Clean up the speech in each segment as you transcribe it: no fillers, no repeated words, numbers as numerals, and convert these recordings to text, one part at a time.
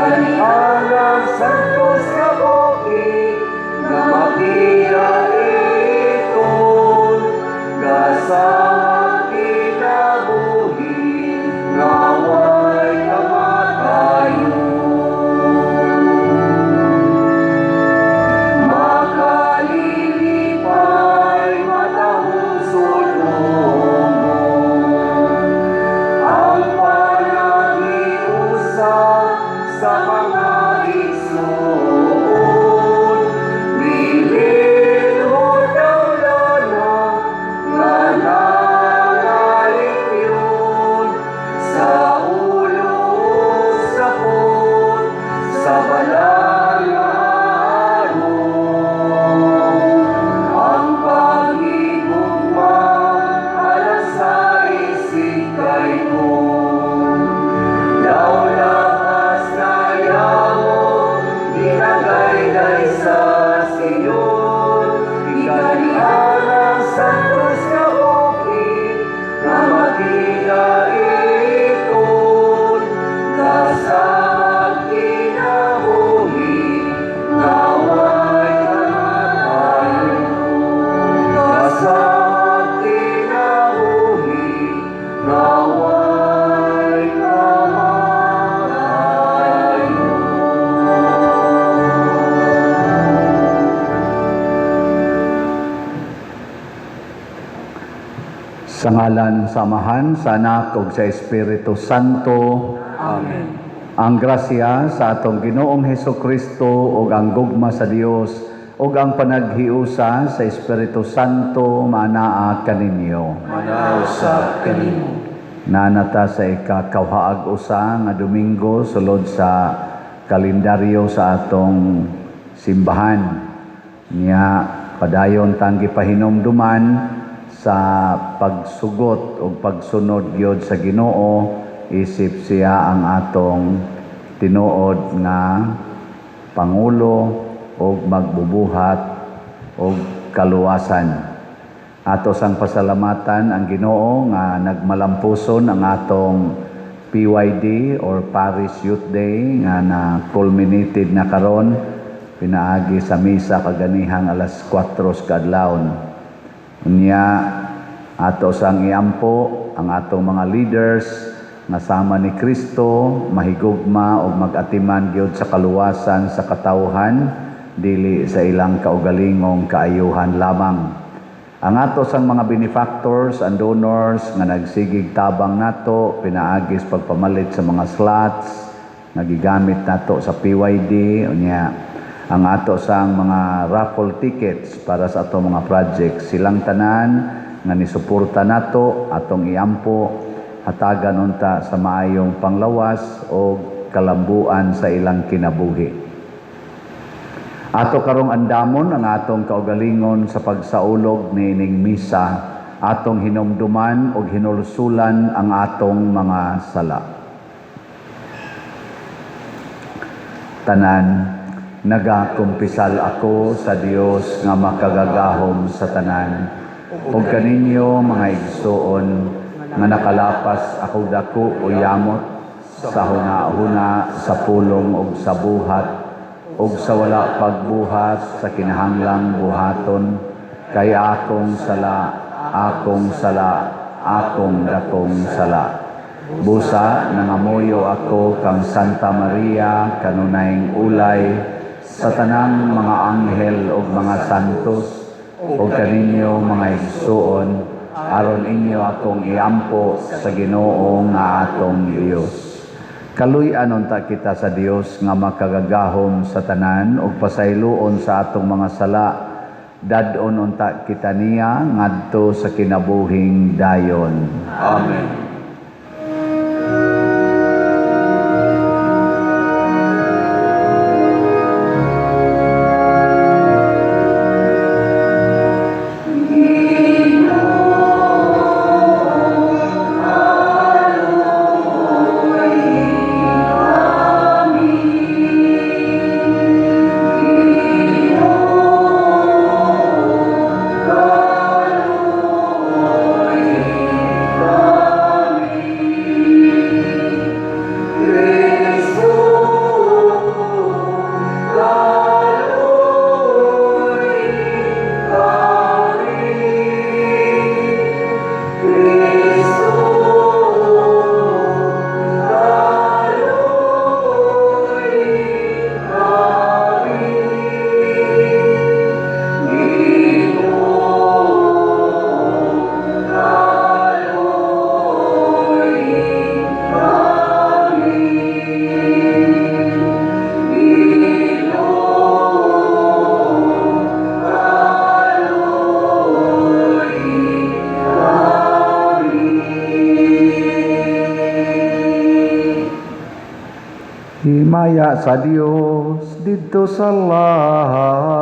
Gikanian ang santos nga bukid nga makidaiton, Gasamag kinabuhi nga way kamatayon. Makalilipay matahom sulongon ang panaghiusa sa mga igsoon, Bilin tawlana nga nangalipyon sa ulo ug sapot sa banal nga aron. Ang paghigugma alang sa isigkaiton. Daw lapas nga yamo ginagayday sa Sion. Gikanian ang santos nga bukid nga makidaiton, Gasamag kinabuhi nga way kamatayon. Gasamag kinabuhi nga way kamatayon. Sa ngalan sa Amahan, sa Anak ug sa Espiritu Santo. Amen. Ang grasya sa atong Ginoong Hesus Kristo ug ang gugma sa Dios ug ang panaghiusa sa Espiritu Santo maanaa kaninyo. Manaa usab kanimo. Naa na ta sa ikakawhaag usa nga Domingo sulod sa kalendaryo sa atong simbahan. Nya padayon tang gipahinumduman sa pagsugot ug pagsunod gyud sa Ginoo isip siya ang atong tinuod nga pangulo ug magbubuhat og kaluwasan. Ato sang pasalamatan ang Ginoo nga nagmalampuson ang atong PYD or Parish Youth Day nga na culminated na karon pinaagi sa misa kaganihang alas 4 sa kaadlawon. Unya ato sang iampo ang atong mga leaders nga sama ni Kristo mahigugma ug mag-atiman gyud sa kaluwasan sa katawhan, dili sa ilang kaugalingong kaayuhan lamang. Ang ato sang mga benefactors and donors nga nagsigig tabang nato pinaagi sa pagpamalit sa mga slots nga gigamit nato sa PYD, unya ang ato sang mga raffle tickets para sa ato mga projects, silang tanan nga nisuporta nato atong iampo, hatagan unta sa maayong panglawas o kalambuan sa ilang kinabuhi. Ato karong andamon ang atong kaugalingon sa pagsaulog niining misa, atong hinumduman ug hinulsulan ang atong mga sala. Tanan, nagakumpisal ako sa Dios nga makagagahom sa tanan ug kaninyo mga igsuon nga nakalapas ako dako o yamot sa huna-huna, sa pulong ug sa buhat ug sa wala pagbuhat sa kinahanglang buhaton, kay akong sala, akong sala, akong dakong sala. Busa nangamuyo ako kang Santa Maria kanunayng ulay, sa tanang mga anghel ug mga santos ug kaninyo mga igsuon, aron inyo akong iampo sa Ginoo nga atong Dios. Kaluy-an unta kita sa Dios nga makagagahom sa tanan ug pasayloon sa atong mga sala. Dad-on unta kita niya ngadto sa kinabuhing dayon. Amen. Himaya sa Dios didto sa langit.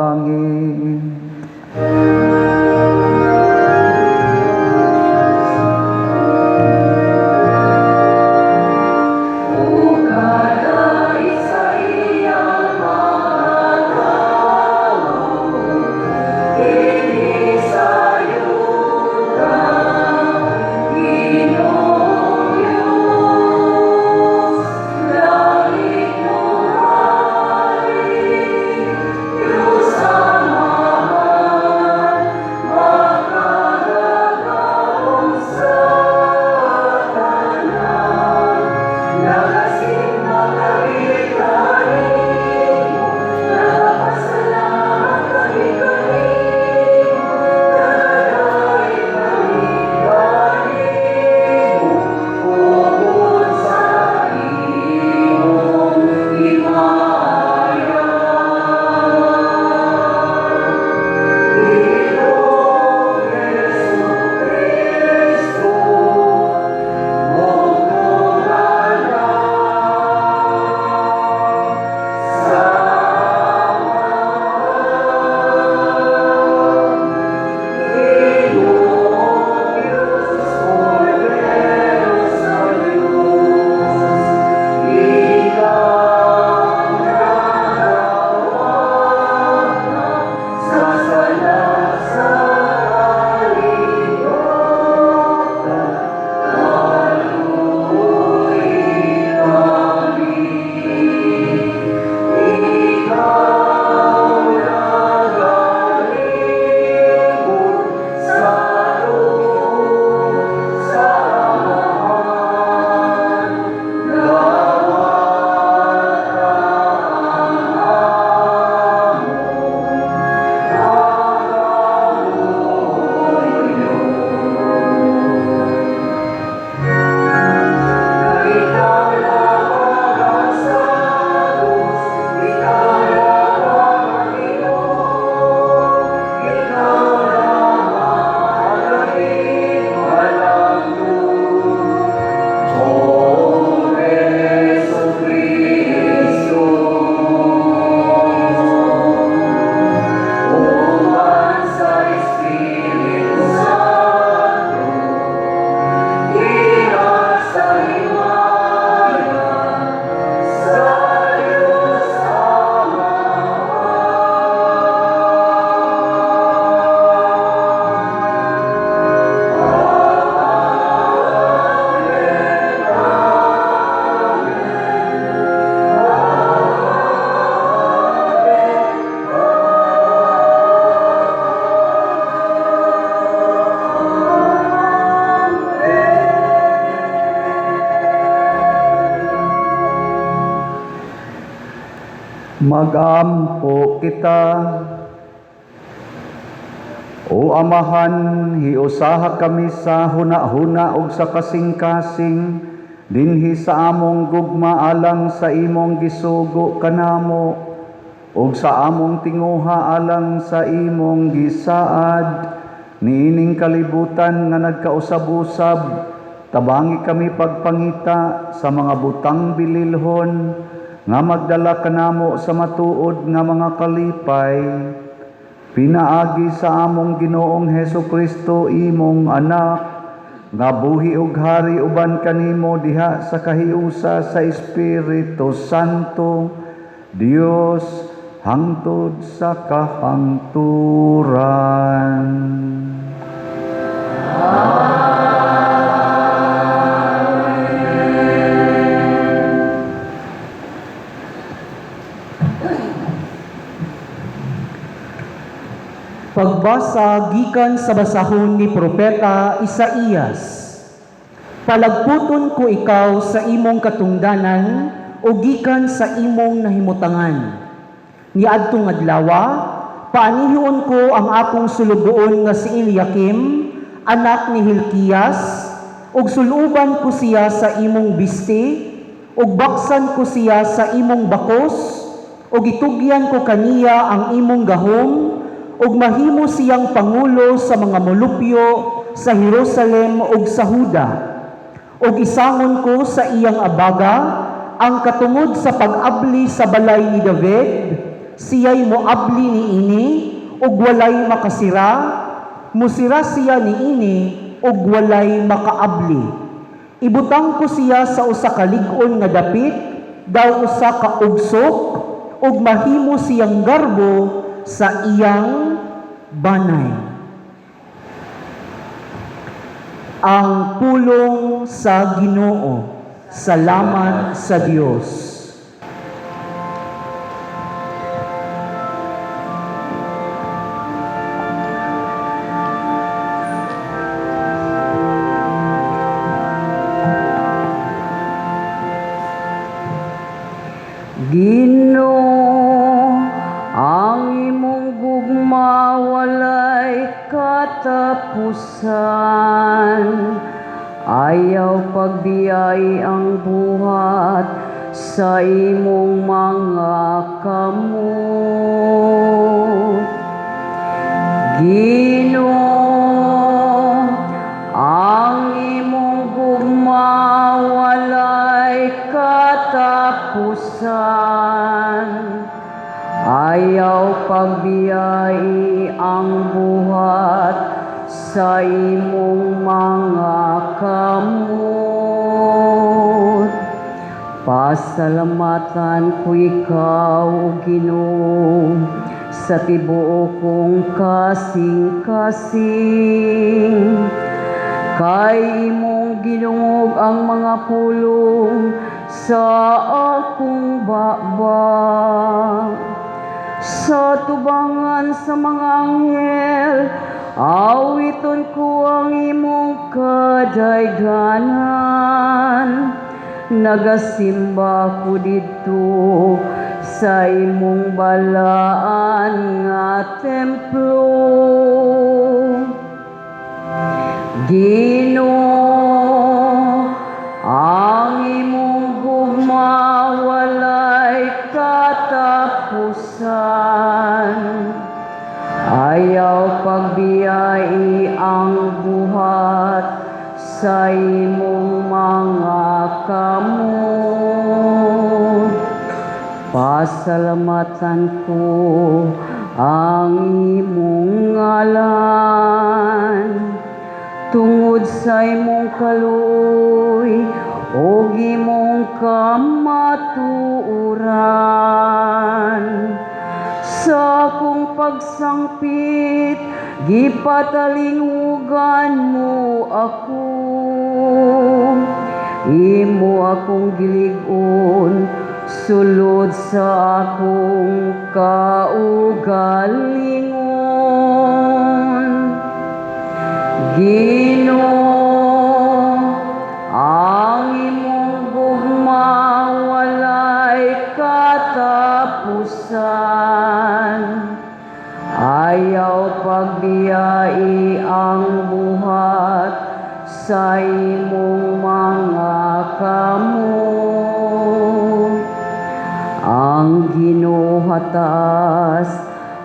Magampo kita. O Amahan, hiusaha kami sa huna-huna ug sa kasing-kasing dinhi sa among gugma alang sa imong gisugo kanamo ug sa among tinguha alang sa imong gisaad niining kalibutan nga nagkausab-usab. Tabangi kami pagpangita sa mga butang bililhon nga magdala kanamo sa matuod nga mga kalipay, pinaagi sa among Ginoong Hesus Kristo, imong anak, nga buhi ug hari uban kanimo diha sa kahiusa sa Espiritu Santo, Dios, hangtod sa kahangturan. Pagbasa gikan sa basahon ni Propeta Isaías. Palagputon ko ikaw sa imong katungdanan o gikan sa imong nahimutangan. Niadtong adlawa, paanihon ko ang akong sulugoon nga si Eliakim, anak ni Hilkias, ug suluban ko siya sa imong bisti, ug baksan ko siya sa imong bakos, ug itugyan ko kaniya ang imong gahom, ug mahimo siyang pangulo sa mga molupyo sa Jerusalem ug sa Huda. Ug isangon ko sa iyang abaga Ang katungod sa pag-abli sa balay ni David, siya'y moabli niini ug walay makasira, musira siya niini ug walay makaabli. Ibutang ko siya sa usa ka lig-on nga dapit, daw usa ka ugsok, ug mahimo siyang garbo sa iyang banay. Ang pulong sa Ginoo. Salamat sa Dios. Ginoo, ang imong gugma walay katapusan. Ayaw pagbiyai ang buhat sa imong mga kamot. Ginoo, ang imong gugma walay katapusan. Ayaw pagbiyai ang buhat sa imong mga kamot. Pasalamatan ko ikaw, O Ginoo, sa tibuok kong kasing-kasing. Kay imong gidungog ang mga pulong sa akong baba. Sa tubangan sa mga anghel, awiton ko ang imong kadayganan. Nagasimba ko didto sa imong balaan nga templo. Ginoo, ang imong gugma walay katapusan. Ayaw pagbiyai ang buhat sa imong mga kamot. Pasalamatan ko ang imong ngalan tungod sa imong kaluoy ug imong kamatuoran. Sa akong pagsangpit, gipatalingugan mo ako. Imo akong gilig-on sulod sa akong kaugalingon. Ginoo, ang imong gugma walay katapusan. Ayaw pagbiyai ang buhat sa imong mga kamot. Ang Ginoo taas,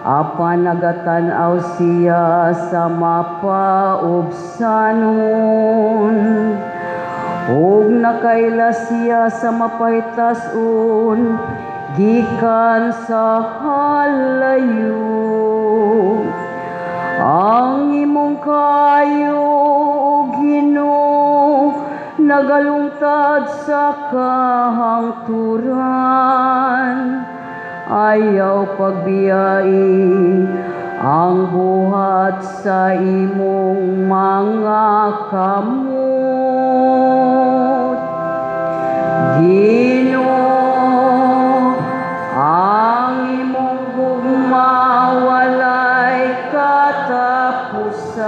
apan nagatan-aw siya sa mapaubsanon. Ug nakaila siya sa mapaytas-on, gikan sa halayo. Ang imong kaayo, O Ginoo, nagalungtad sa kahangturan. Ayaw pagbiyai ang buhat sa imong mga kamot. Ginoo, ang imong gugma walay katapusan.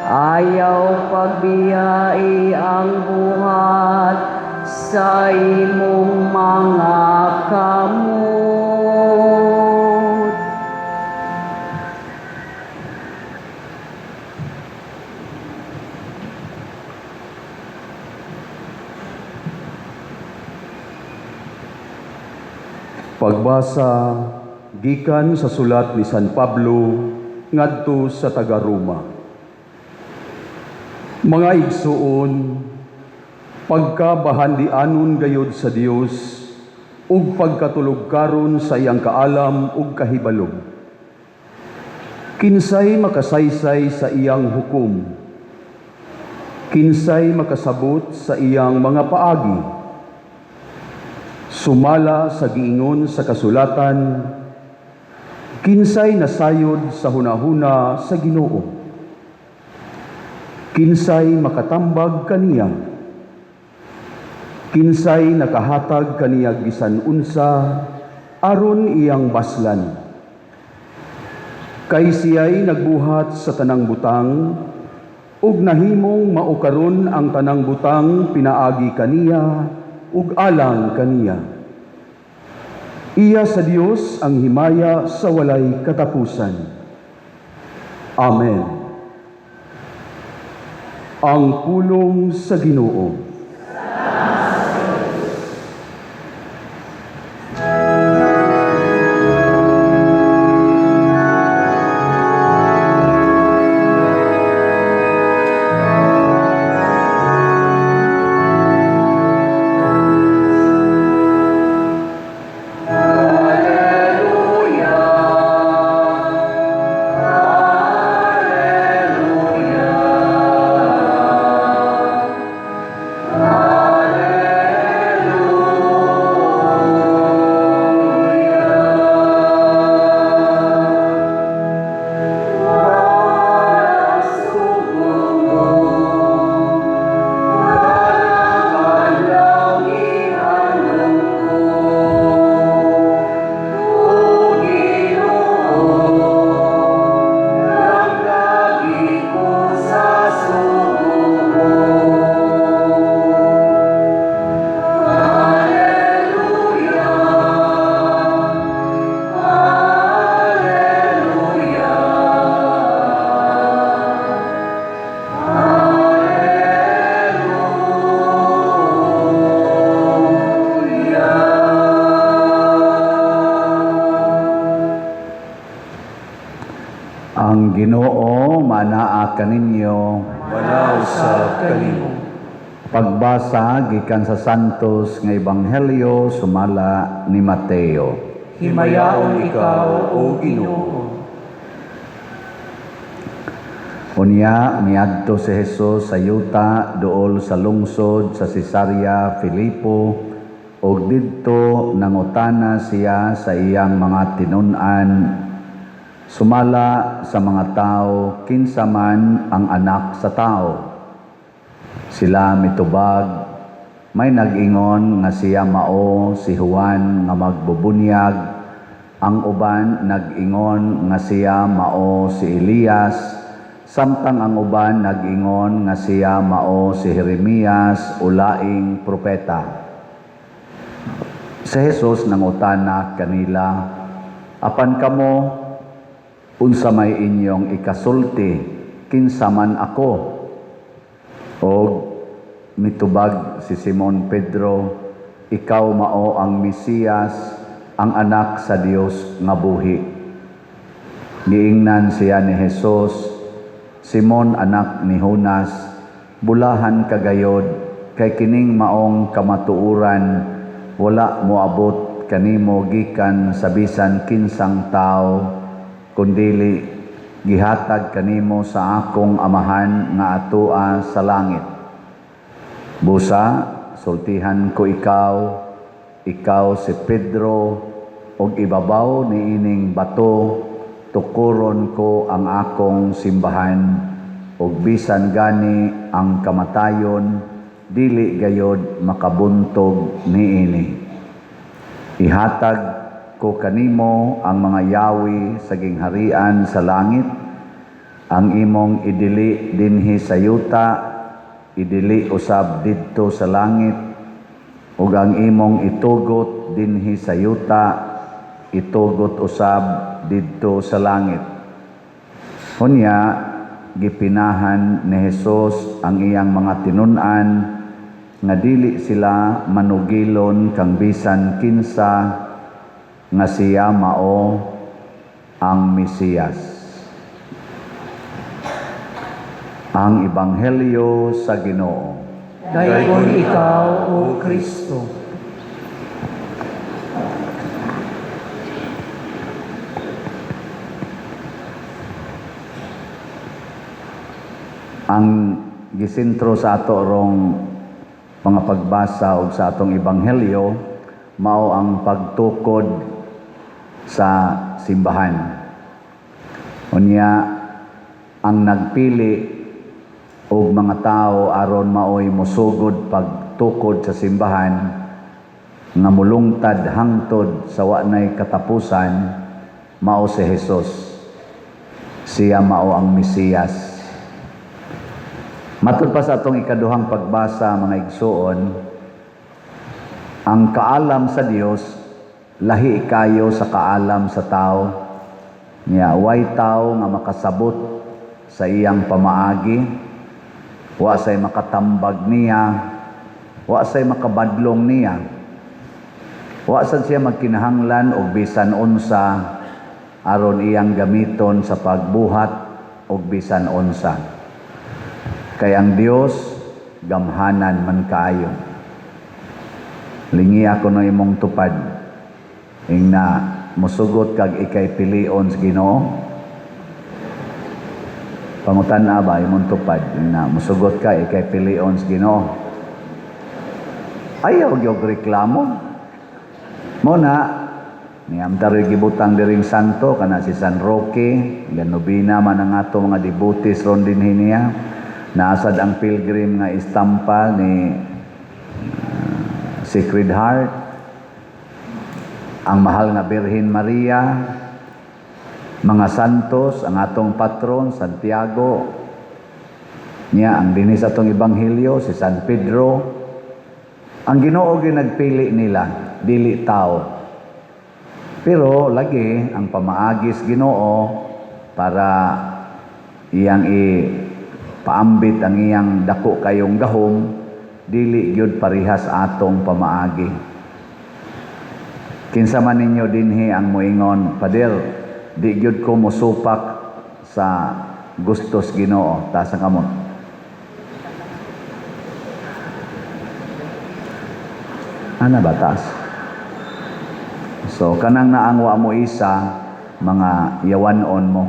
Ayaw pagbiyai ang buhat sa imong mga kamot. Pagbasa gikan sa sulat ni San Pablo ngadto sa taga-Roma. Mga igsuon, Pagkabahandianon gayod sa Dios ug pagkatulogkaron sa iyang kaalam ug kahibalo. Kinsay makasaysay sa iyang hukom? Kinsay makasabot sa iyang mga paagi? Sumala sa giingon sa kasulatan, kinsay nasayod sa hunahuna sa Ginoo? Kinsay makatambag kaniya? Kinsay nakahatag kaniya bisan unsa aron iyang baslan? Kay siya'y nagbuhat sa tanang butang ug nahimong mao karon ang tanang butang pinaagi kaniya ug alang kaniya. Iya sa Dios ang himaya sa walay katapusan. Amen. Ang pulong sa Ginoo. Ang Ginoo manaa kaninyo. Manaw sa kanimo. Pagbasa gikan sa Santos nga Ebanghelyo sumala ni Mateo. Himayaon ikaw, O Ginoo. Unya miadto si Jesus sa yuta duol sa lungsod sa Cesarea Filipo ug didto nangutana siya sa iyang mga tinun-an sumala sa mga tao kinsa man ang anak sa tao. Sila mitubag, may nag-ingon nga siya mao si Juan nga magbubunyag, ang uban nag-ingon nga siya mao si Elias, samtang ang uban nag-ingon nga siya mao si Jeremias o laing propeta. Si Jesus nangutana kanila, apan kamo, unsa may inyong ikasulti, kinsa man ako? Og mitubag si Simon Pedro, ikaw mao ang Mesiyas, ang anak sa Dios nga buhi. Giingnan siya ni Jesus, Simon anak ni Jonas, bulahan kagayod, kay kining maong kamatuoran, wala moabot kanimo gikan sa bisan kinsang tao, kundili gihatag kanimo sa akong amahan nga atoa sa langit. Busa, sultihan ko ikaw, ikaw si Pedro, og ibabaw niining bato, tukuron ko ang akong simbahan, og bisan gani ang kamatayon, dili gayod makabuntog niini. Ihatag ko kanimo ang mga yawi sa gingharian sa langit, ang imong idili dinhi sa yuta, idili usab didto sa langit, ug ang imong itugot dinhi sa yuta, itugot usab didto sa langit. Unya gipinahan ni Jesus ang iyang mga tinun-an nga dili sila manugilon kang bisan kinsa nga siya mao ang Mesiyas. Ang Ebanghelyo sa Ginoo. Dayon ikaw, O Kristo. Ang gisentro sa ato rong mga pagbasa og sa atong ebanghelyo mao ang pagtukod sa simbahan. Unya ang nagpili og mga tao aron maoy mosugod pagtukod sa simbahan nga mulungtad hangtod sa wa nay katapusan mao si Jesus. Siya mao ang Mesiyas. Matud pa sa atong ikaduhang pagbasa, mga igsuon, ang kaalam sa Dios lahi kayo sa kaalam sa tao. Nya way tao nga makasabot sa iyang pamaagi, wa say makatambag niya, wa say makabadlong niya. Wa sad siya magkinahanglan og bisan unsa aron iyang gamiton sa pagbuhat og bisan unsa. Kay ang Dios gamhanan man kaayo. Lingi ako no imong tupad ingna mosugot kag ikay pilion sa Ginoo. Pangutan-a ba imong tupad ingna mosugot ka ikay pilion sa Ginoo? Ayaw gyud reklamo. Mo na niyam taroy gibutang diring santo kana si San Roque, ganobina man ang ato mga devotees ron dinhi niya. Naasad ang pilgrim nga istampa ni Sacred Heart, ang mahal nga Birhen Maria, mga santos, ang atong patron Santiago, niya ang dinhi sa atong ebanghelyo si San Pedro. Ang Ginoo gyud nagpili nila, dili tao. Pero lagi ang pamaagis Ginoo para iyang ipaambit ang iyang dako kayong gahom, dili gyud parihas atong pamaagi. Kinsa man ninyo dinhi ang moingon, "Pader, di gyud ko mosupak sa gustos Ginoo"? Taas ang kamot. Ana ba taas? So kanang naangwa mo isa, mga yawanon mo.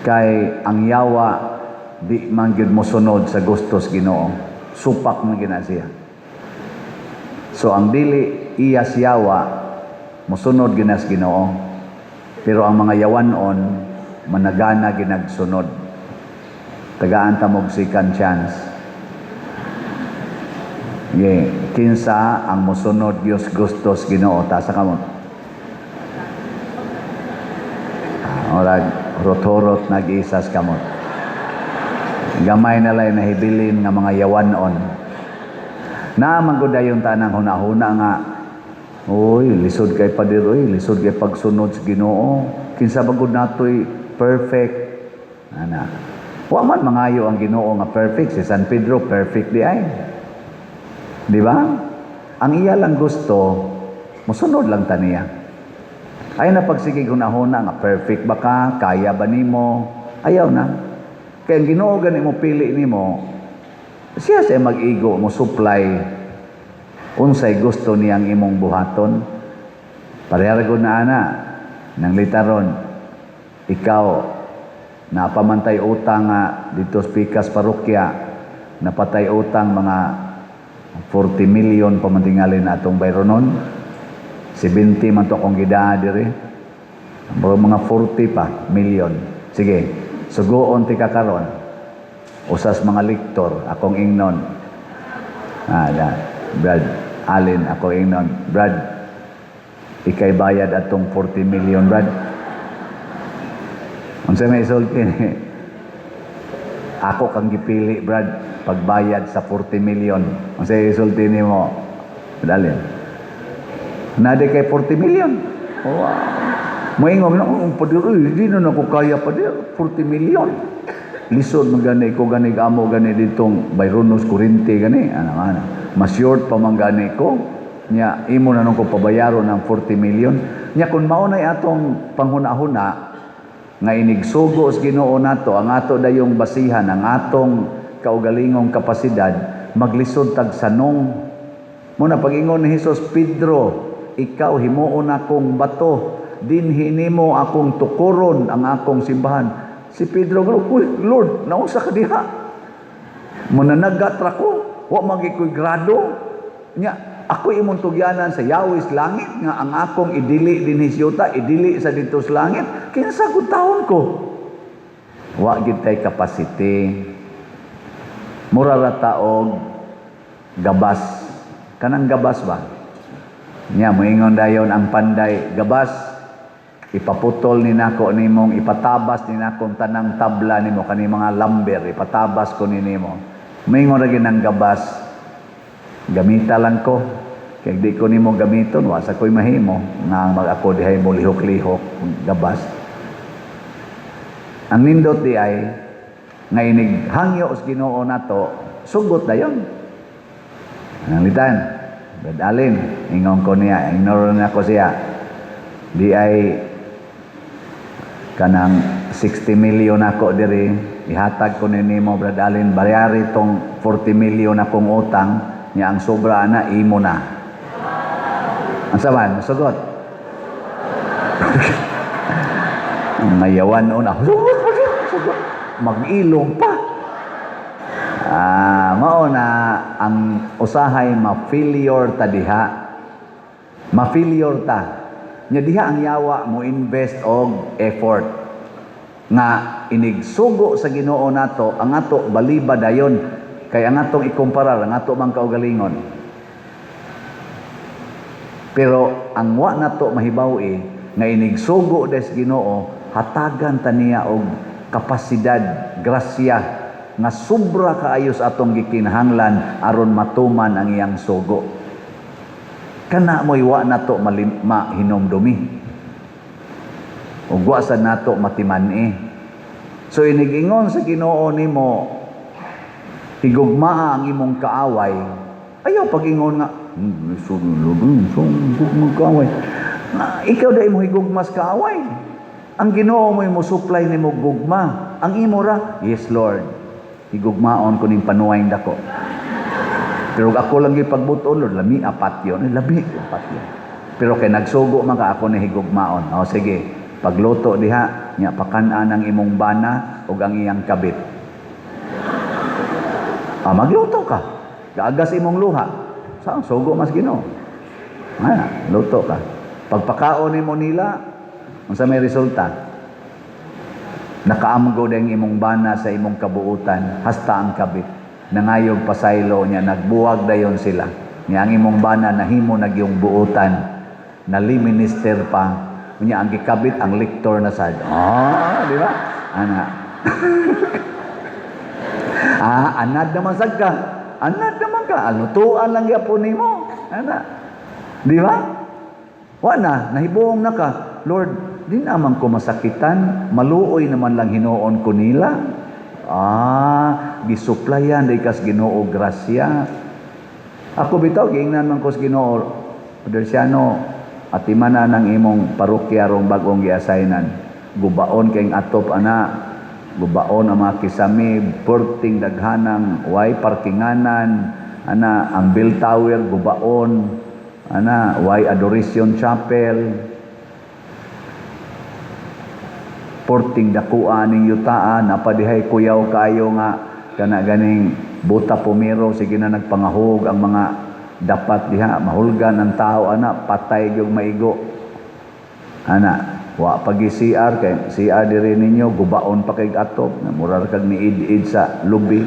Kay ang yawa di man gyud mosunod sa gustos Ginoo. Supak man gyud na siya. So ang dili iya siyawa mosunod gyud na sa Ginoo. Pero ang mga yawanon managana ginagsunod. Tagaan ta mog second chance. Ye, kinsa ang mosunod Dios gustos Ginoo? Taas ang kamot. Orag rotorot nag-isas kamot. Gamay na lay nahibilin nga mga yawanon. Naa man gud dayon tanang hunahuna nga, "Uy, lisod kay pader, uy, lisod kay pagsunod sa Ginoo. Kinsa ba gud natoy perfect?" Ana. Wa man mangayo ang Ginoo nga perfect. Si San Pedro perfect di ay. Di ba? Ang iya lang gusto, mosunod lang ta niya. Ay na pagsigig hunahuna nga perfect ba ka, kaya ba nimo? Ayaw na. Kaya ang Ginoo gani mo pili nimo, siya siya mag-igo mo supply unsay gusto niyang imong buhaton. Pareha ra gud na ana nang litaron ikaw napamantay utang nga dito sa Pikas parokya, napatay utang mga 40 million pamantingali na atong bayronon. 70 man to akong gidaa diri. Murag mga 40 pa million. Sige, sugoon ti ka karon. Usas mga lektor akong ingnon. Da. Brad Allen akong ingnon. Brad, ikay bayad atong 40 million, Brad. Unsa may isulti ni? Ako kang gipili, Brad, pagbayad sa 40 million. Unsa isulti nimo? Dalin. Nade kay 40 million. Wow. Moingon na, oh, pader, uy, di na nako kaya pader, 40 million. Lisod man gani ko gani amo gani ditong Bayronos kurente gani, ana ana. Mas short pa man gani ko. Nya imo na nung ko pabayaron ang 40 million. Nya kun mao nay atong panghuna-huna nga inigsugo sa Ginoo nato, ang ato dayong basihan, ang atong kaugalingong kapasidad, maglisod tag sanong. Muna pag-ingon ni Hesus, "Pedro, ikaw himuon akong bato, dinhi nimo akong tukuron ang akong simbahan." Si Pedro, "Uy, Lord, naunsa ka diha? Mananagat ra ko, wa man ko'y grado. Nya, ako imong tugyanan sa yawis langit nga ang akong idili dinhi sa yuta, idili sa didto sa langit. Kinsa gud taon ko?" Wa gid tay capacity. Mura ra ta og gabas. Kanang gabas ba? Nya moingon dayon ang panday, "Gabas, ipaputol ni nako nimong, ipatabas ni nakong tanang tabla nimo, kani mga lumber, ipatabas ko ni nimo." Moingon ra ang gabas, "Gamita lang ko. Kay di ko nimo gamiton, wa sa ko'y mahimo nga mag ako dihay mo lihok-lihok gabas." Ang nindot di ay nga inig hangyo sa Ginoo nato, sugot dayon. Nanglitan, Brad Allen, ingon ko niya, ignore na ko siya. Di ay kanang 60 million ako diri, ihatag ko ni nimo, Brad Allen, bayari tong 40 million akong utang, niya ang sobra ana imo na. Ang saman, sugot. Ngayawan una, sugot, sugot, sugot. Mag-ilong pa. Ah, mao na ang usahay ma-failure ta diha. Ma-failure ta. Nya diha ang yawa mo invest og effort nga inigsugo sa Ginoo nato ang ato baliba dayon, kay ang atong ikumparar ang ato mang kaugalingon. Pero ang wa nato mahibaw-i nga inigsugo des Ginoo, hatagan ta niya og kapasidad, grasya nga sobra kaayo sa atong gikinahanglan aron matuman ang iyang sugo. Kana mo'y wa nato mahinomdumi. Ug wa sa nato matiman-i. So inigingon sa Ginoo nimo, higugmaa ang imong kaaway, ayaw pag-ingon nga, so, so, kaaway." Nga, ikaw dai mo higugmas kaaway. Ang Ginoo mo'y mo supply nimo gugma. Ang imo ra, "Yes Lord. Higugmaon ko ning panuway dako. Pero ako lang gipagbuton, Lord, lami apat yun." Eh, lami apat yun. Pero kay nagsugo man ka, ako ni higugmaon. O sige, pagluto diha, nya pakan-an ang imong bana ug ang iyang kabit. Ah, magluto ka. Gaagas imong luha. Saan sugo mas Ginoo? Ah, luto ka. Pagpakaon nimo nila, unsa may resulta? Nakaamgo ang imong bana sa imong kabuutan, hasta ang kabit. Nangayog pasaylo niya, nagbuwag dayon sila. Niya ang imong bana nahimo nagyong buutan. Nali minister pa. Niya ang gikabit ang lektor na sad. Ah, di ba? Ana. Ah, anad naman sad ka. Anad naman ka. Alutuan lang gyapon nimo. Ana. Di ba? Wa na, nahibuong na ka. "Lord, di naman ko masakitan, maluoy naman lang hinuon ko nila." Ah, gisuplayan day kas Ginoo grasya. Ako bitaw giingnan man ko sa Ginoo, "Padersiano, atiman na ng imong parokya rong bagong giassignan. Gubaon kay atop ana, gubaon ang mga kisame, perting daghanang way parkinganan, ana ang bell tower gubaon, ana way adoration chapel, porting dakuan ning yutaan, napadihay kuyaw kaayo nga kana ganing buta pumiro, sige na nagpangahog ang mga dapat diha, mahulgan ang tao ana, patay gyud maigo ana, wa pagi CR, kay CR diri ninyo gubaon pa kay atop, mura ra kag niid-id sa lubi.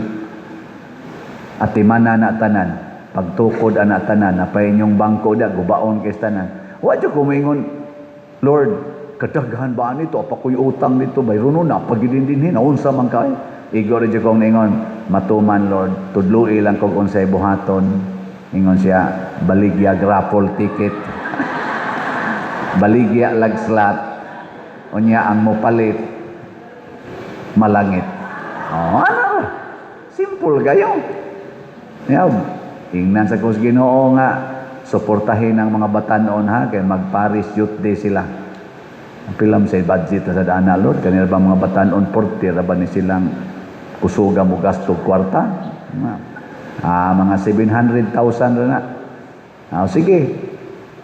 Atimana na tanan, pagtukod ana tanan, napay inyong bangko da gubaon kay tanan." Wa jud ko moingon, "Lord, kadaghan ba nito, apa ko'y utang nito, bayrono na pagidin dinhi, naunsa man kay." Igo ra jud kong ningon, "Matuman Lord, tudloi lang kog unsay buhaton." Ingon siya, "Baligya raffle ticket. Baligya lag slot. Unya ang mopalit malangit." Oh, ano? Simple kayo. Yaw, ingnan sa kos Ginoo nga suportahin ang mga batanon ha, kay mag-Paris Youth Day sila. Ang pilam sa budget sa dana, Lord, kanila ba mga batanon portir ba ni silang Kusuga mo gasto kwarta. Mga 700,000 ra na. Sige.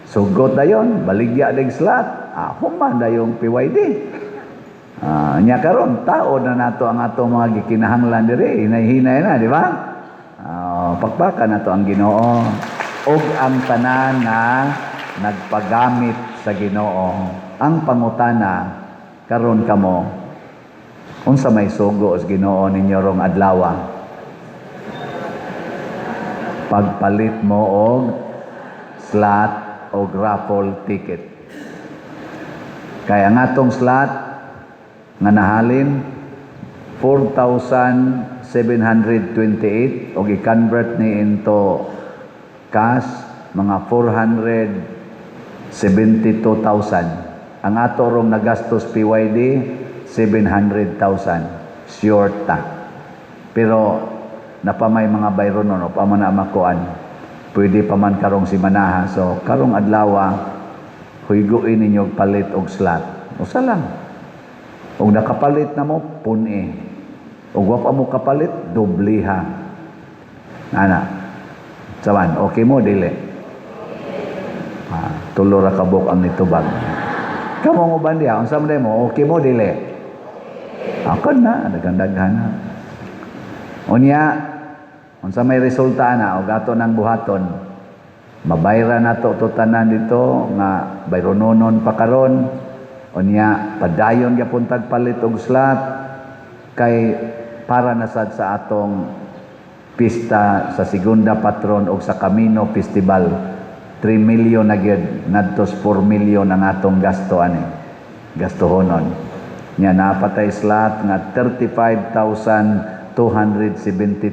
Sugot dayon, baligya deg slot. Human dayong PYD. Nya karon tao na nato ang atong mga gikinahanglan diri, hinay-hinay na, di ba? Pakpakan nato ang Ginoo ug ang tanan na nagpagamit sa Ginoo. Ang pangutana karon kamo, unsa may sugo sa Ginoo ninyo rong adlaw? Pagpalit mo og slot o raffle ticket. Kaya nga atong slot nga nahalin 4,728 og i-convert ni into cash, mga 472,000. Ang ato rong nagastos PYD, 700,000. Short ta. Pero napamay mga bayronon no pa man na makuan. Pwede pa man karong simanaha. So karong adlaw, huygoin ninyo palit og slot. Usa lang. Og nakapalit na mo, pun-i. Og wa pa mo kapalit, dobliha. Ana. Sawan, okay mo, dili? Tulo ra kabuk ang nitubag. Kamo mo ba diha? Unsa man mo? Okay mo, dili? Ako na, daghan-daghan na. Unya, unsa may resulta na og ato nang buhaton? Mabayra nato to tanan dito nga bayrononon pa karon. Unya, padayon gyapon tag palit og slot kay para na sad sa atong pista sa Segunda Patron og sa Camino Festival. 3 million na gyud, ngadtos 4 million ang atong gasto ani. Gastohonon. Nya napatay slot nga 35,272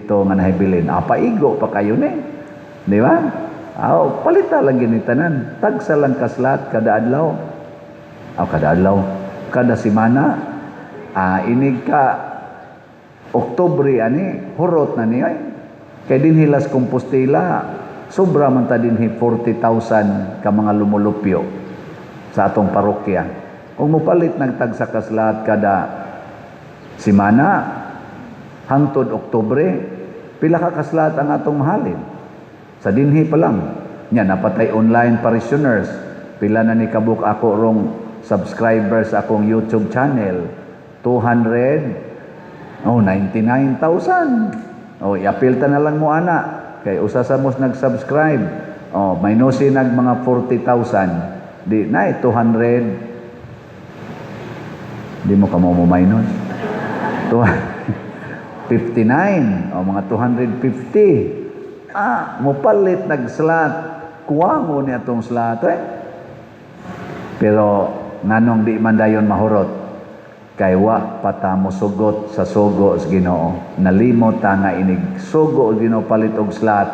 nga nahibilin. Paigo pa kayo ni. Di ba? Aw, palita lang gini tanan. Tagsa lang ka slot kada adlaw. Aw, kada adlaw, kada simana. Inig ka Oktubre ani, hurot na ni ay. Kay dinhi Las Compostela, sobra man ta dinhi 40,000 ka mga lumulupyo sa atong parokya. Kung mopalit nagtagsa ka slot kada simana hangtod Oktubre, pila ka kaslot ang atong mahalin? Sa dinhi pa lang. Nya napatay online parishioners. Pila na ni kabuk ako rong subscribers akong YouTube channel? 200, oh, 99,000. Oh, iapil ta na lang mo ana kay usa sa mos nag-subscribe. Oh, minusi nag mga 40,000. Di na 200. Di mo kamo mo minus. 59 o mga 250. Mopalit nag-slot. Kuwango ni atong slot eh. Pero nganong di man dayon mahurot? Kay wa pa ta mosugot sa sugo sa Ginoo. Nalimot ta nga inig sugo og Ginoo palit og slot,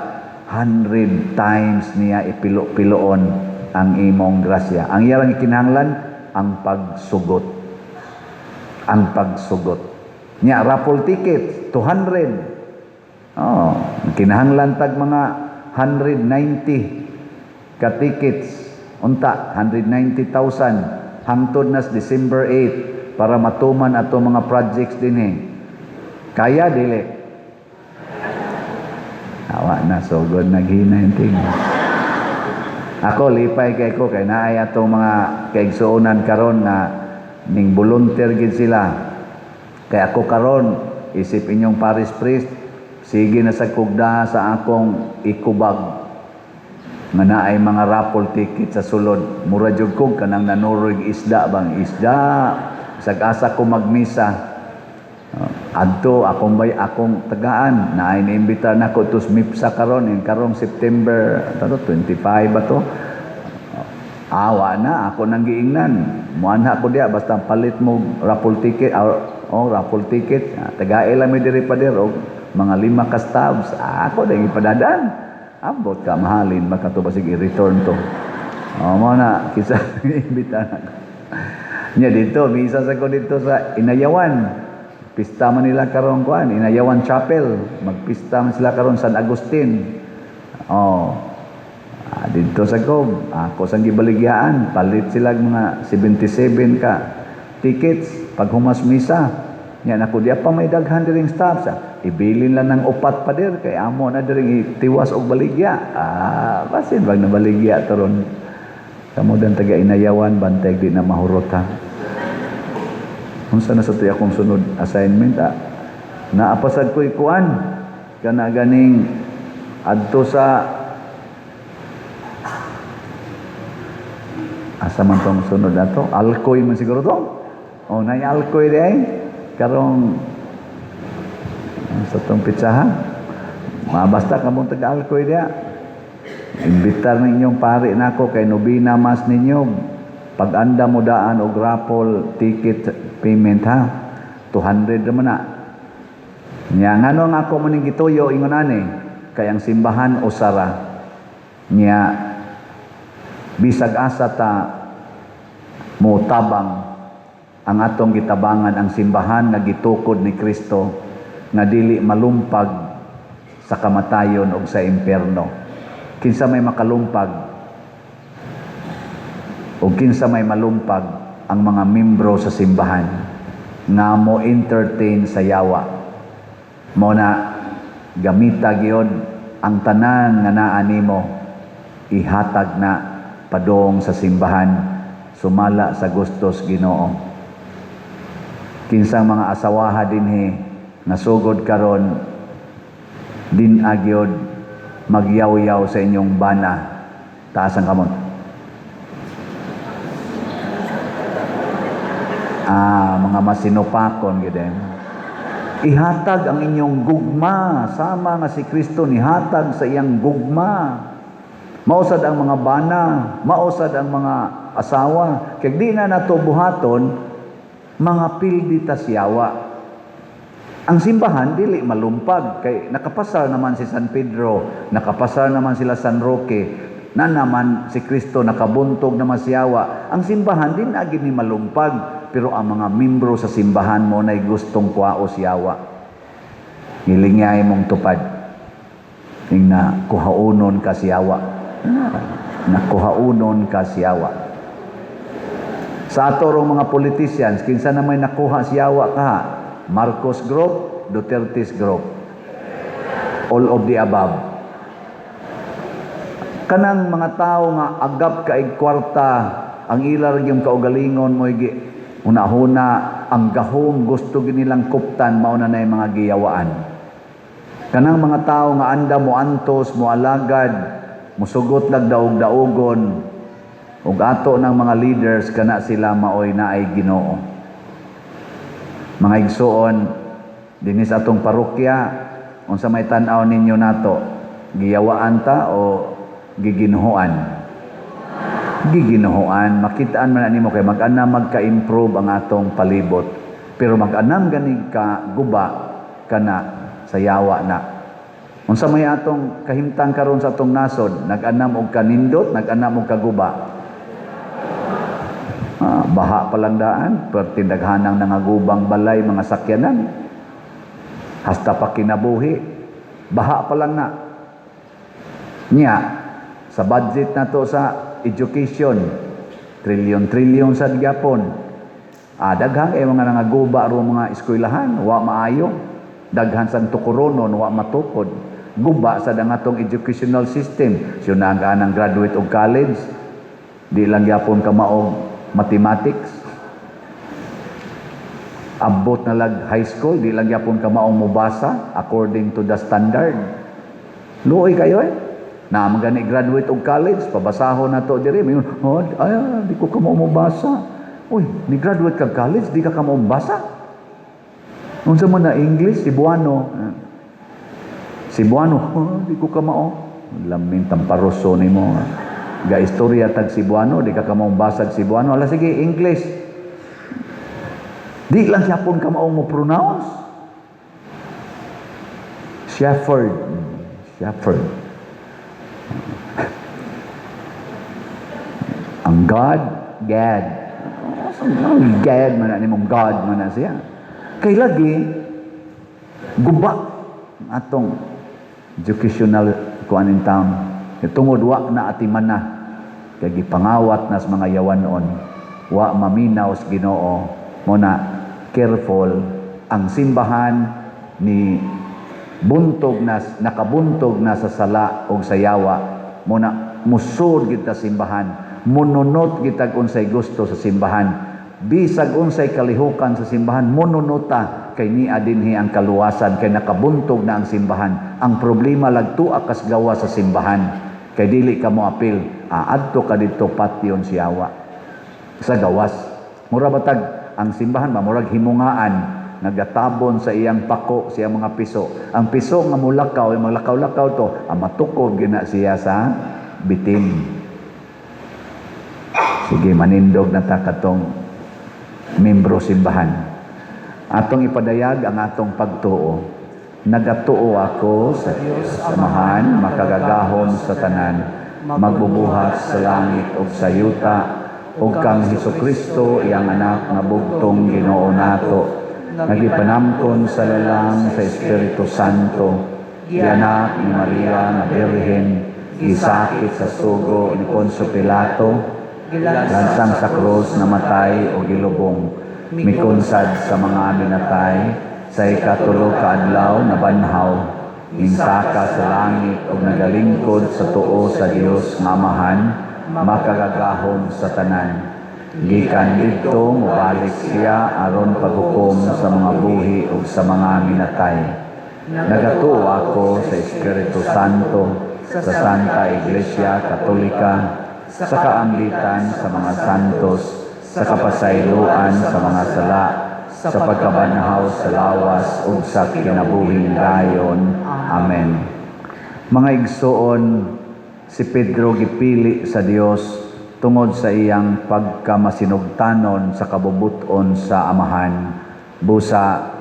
100 times niya ipilo-piloon ang imong grasya. Ang iyang ikinahanglan ang pagsugot. Ang pagsugot. Nya raffle ticket 200. Oh, kinahanglan tag mga 190 ka tickets. Unta 190,000 hangtod nas December 8 para matuman ato mga projects dinhi. Kaya dili? Awa na sugod naghina yung ting. Ako lipay kay ko kay naay atong mga kaigsuonan karon nga ning volunteer gid sila. Kay ako karon isip inyong parish priest, sige na sa kugda sa akong ikubag nga naay mga raffle ticket sa sulod. Mura jud kog kanang nanuroy isda bang isda. Bisag asa ko magmisa. Adto akong bay akong tagaan naay niimbitar nako to mipsa karon in karong September tato 25 ba to. Awa na ako nang giingnan. Muanha ko diya basta palit mo raffle ticket, oh, raffle ticket. Tagae lang mi diri pader og mga 5 ka stubs. Ako dai gipadadan. Ambot ka mahalin maka to basig i-return to. Oh, mo na kisa imbita na ako. Nya dito misa sa ko dito sa Inayawan. Pista man nila karon kuan, Inayawan Chapel. Magpista man sila karon San Agustin. Oh. Dito sa ko, ako sang gibaligyaan, palit sila mga 77 ka tickets pag humas misa. Nya nako, di pa may daghan diring staff sa. Ibilin lang ng upat pader kay amo na diring itiwas og baligya. Ah, basin bag na baligya taron. Kamo dan taga Inayawan, bantay di na mahurot ha. Unsa na sa tuy akong sunod assignment ah? Naapasad ko'y kuan kana ganing adto sa asa man tong sunod ato, Alcoy man siguro to. Oh, nay Alcoy di ay karong sa tong pitsaha. Mabasta kamong taga Alcoy diya. Imbitar ninyong pari nako kay nobina mas ninyo. Pag-anda mo daan og raffle ticket payment ha. 200 naman na. Nya ngano nga ako maning gituyo ingon ani kay ang simbahan usara. Nya bisag asa ta mo tabang ang atong gitabangan ang simbahan nga gitukod ni Kristo nga dili malumpag sa kamatayon og sa impierno. Kinsa may makalumpag o kinsa may malumpag ang mga membro sa simbahan nga mo entertain sa yawa. Mo na gamita gyud ang tanan nga naa nimo, ihatag na padong sa simbahan sumala sa gustos Ginoo. Kinsang mga asawaha dinhi nasugod karon din agyod magyawyaw sa inyong bana, taas ang kamot. Ah, mga masinupakon gyud eh. Ihatag ang inyong gugma sama nga si Kristo nihatag sa iyang gugma. Mausad ang mga bana, mausad ang mga asawa. Kay di na nato buhaton, mga pildi tas yawa. Ang simbahan dili malumpag kay nakapasar naman si San Pedro, nakapasar naman sila San Roque, na naman si Kristo nakabuntog naman si yawa. Ang simbahan din na gini malumpag, pero ang mga membro sa simbahan mo nay gustong kuwaos yawa. Gilingyay mong tupad. Ing na kuhaonon ka siyawa. Nakuhaonon ka siyawa. Sa ato rong mga politicians, kinsa na may nakuha siyawa ka? Marcos Group, Duterte's Group. All of the above. Kanang mga tao nga agap kaig kwarta, ang ilar yung kaugalingon mo huna-huna, ang gahom gusto ginilang kuptan, mao na na yung mga giyawaan. Kanang mga tao nga anda mo antos, mo alagad, musugot lag daog-daogon, ug ato ng mga leaders kana sila maoy naay Ginoo. Mga igsuon, dinhi sa atong parokya, unsa may tan-aw ninyo nato, giyawaan ta o giginhoan? Giginhoan, makitaan man nimo kay mag-anam magka-improve ang atong palibot. Pero mag-anam gani ka guba kana sa yawa na. Unsa may atong kahimtang karon sa atong nasod, nag-anam og kanindot, nag-anam og kaguba. Baha palang daan, perti daghanang nangagubang balay mga sakyanan. Hasta pa kinabuhi, baha pa lang na. Nya, sa budget na to sa education, trilyon-trilyon sa gyapon. Daghang mga nangaguba ro mga eskwelahan, wa maayo. Daghan sang tukoronon, wa matukod. Guba sa dangatong educational system. Siyo na ang graduate og college, di lang gyapon ka maog mathematics. Abot na lag high school, di lang gyapon ka maong mobasa according to the standard. Luoy kayo eh. Na magani graduate og college, pabasahon na to diri. Mayon, oh, ay, di ko ka maong mobasa. Uy, ni graduate ka college, di ka ka maong basa. Unsa man na English, Cebuano. Cebuano, oh, di ko ka mao. Lamin tamparoso nimo. Ga istorya tag Cebuano, di ka ka maong basag Cebuano. Ala sige, English. Di lang yapon ka maong mo pronounce. Shepherd. Shepherd. Ang God, Gad. Ang Gad man na nimong God man na siya. Kay lagi, guba atong educational kuan in town. Tungod wa na atiman na. Kay gipangawat nas mga yawanon. Wa maminaw sa Ginoo. Muna, careful Ang simbahan ni buntog na, nakabuntog na sa sala o sa yawa. Muna musud kita simbahan, mununot kita unsay gusto sa simbahan. Bisag unsay kalihukan sa simbahan, mununota kay nia dinhi ang kaluwasan, kay nakabuntog na ang simbahan. Ang problema, lagtua kas gawa sa simbahan kay dili ka mo apil, aadto ka didto, patyon si yawa sa gawas. Mura batag ang simbahan ba, murag himungaan, nagatabon sa iyang pako sa iyang mga piso. Ang piso nga mulakaw, yung maglakaw-lakaw to, ang matukob gina siya sa bitin. Sige, manindog na ta katong membro simbahan. Atong ipadayag ang atong pagtuo. Nagatuo ako sa Dios Amahan, makagagahom sa tanan, magbubuhat sa langit ug sa yuta, ug kang Hesukristo, iyang anak nga bugtong Ginoo nato, nga gipanamkon sa lalang sa Espiritu Santo, gianak ni Maria nga Birhen, gisakit sa sugo ni Poncio Pilato, lansang sa krus, namatay o gilubong, mikunsad sa mga minatay, sa ikatulo ka adlaw nabanhaw, minsaka sa langit ug nagalingkod sa tuo sa Dios nga Amahan, makagagahom sa tanan. Gikan didto mobalik siya aron paghukom sa mga buhi ug sa mga minatay. Nagatuo ako sa Espiritu Santo, sa Santa Iglesia Katolika, sa kaambitan sa mga santos, sa kapasayloan sa mga sala, sa pagkabanhaw sa lawas ug sa kinabuhing dayon. Amen. Mga igsoon, si Pedro gipili sa Dios tungod sa iyang pagkamasinugtanon sa kabubuton sa Amahan. Busa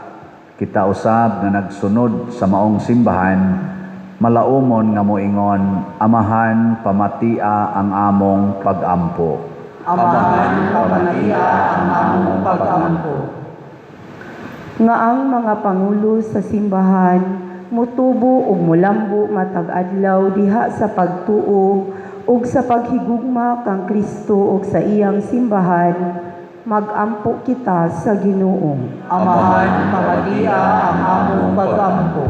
kita usab nga nagsunod sa maong simbahan, malaumon nga moingon, "Amahan, pamatia ang among pagampo." Amahan, pamatia ang among pag-ampo. Nga ang mga pangulo sa simbahan mutubo ug mulambo matag adlaw diha sa pagtuo ug sa paghigugma kang Kristo ug sa iyang simbahan, magampo kita sa Ginoo. Amahan, pamatia ang among pag-ampo.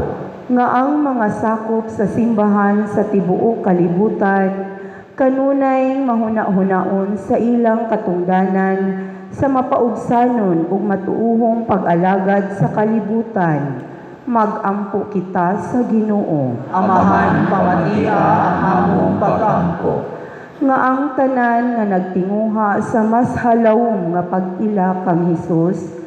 Nga ang mga sakop sa simbahan sa tibuok kalibutan kanunay mahuna-hunaon sa ilang katungdanan sa mapaugsanon ug matuuhong pag-alagad sa kalibutan, magampo kita sa Ginoo. Amahan, pamatia ang among pag-ampo. Nga ang tanan nga nagtinguha sa mas halawom nga pag-ila kang Hesus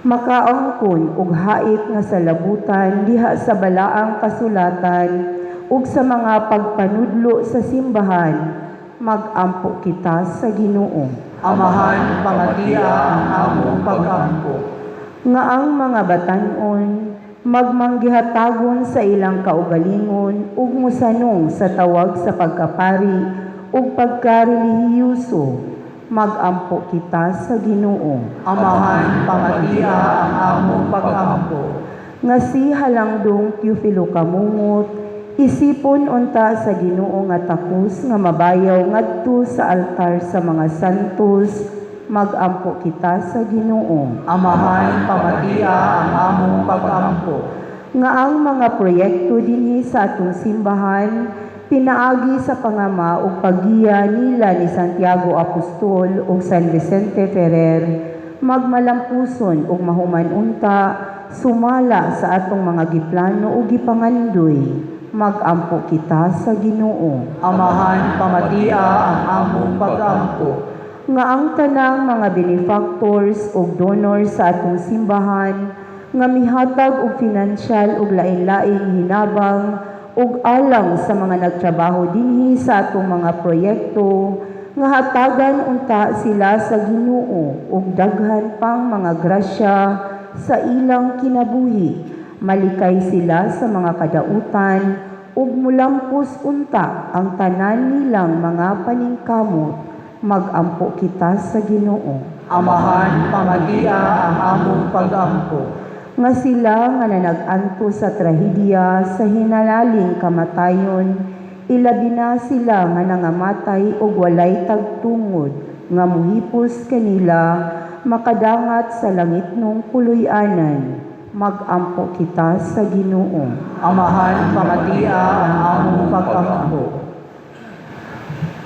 makaangkon og hait nga salabutan diha sa balaang kasulatan ug sa mga pagpanudlo sa simbahan, magampo kita sa Ginoo. Amahan, pamatia ang among pag-ampo. Nga ang mga batan-on magmanggihatagon sa ilang kaugalingon ug mosanong sa tawag sa pagkapari ug pagkarelihiyoso, magampo kita sa Ginoo. Amahan, pamatia ang among pag-ampo. Nga si Halangdong Teofilo Kamungot isipon unta sa Ginoo nga takos nga mabayaw ngadto sa altar sa mga santos, magampo kita sa Ginoo. Amahan, pamatia ang among pag-ampo. Nga ang mga proyekto dinhi sa atong simbahan pinaagi sa pangama ug paggiya nila ni Santiago Apostol ug San Vicente Ferrer magmalampuson ug mahuman unta sumala sa atong mga giplano ug gipangandoy, magampo kita sa Ginoo. Amahan, pamatia ang among pag-ampo. Nga ang tanang mga benefactors ug donors sa atong simbahan nga mihatag og financial ug lain-laing hinabang ug alang sa mga nagtrabaho dinhi sa atong mga proyekto, nga hatagan unta sila sa Ginoo ug daghan pang mga grasya sa ilang kinabuhi, malikay sila sa mga kadautan ug mulampos unta ang tanan nilang mga paningkamot, magampo kita sa Ginoo. Amahan, pamatia ang among pag-ampo. Nga sila nga nanag-anto sa trahedya sa hinalaling kamatayon, ilabi na sila nga nangamatay og walay tagtungod nga muhipos kanila, makadangat sa langitnong puloy-anan. Magampo kita sa Ginoo. Amahan, pamatia ang among pag-ampo.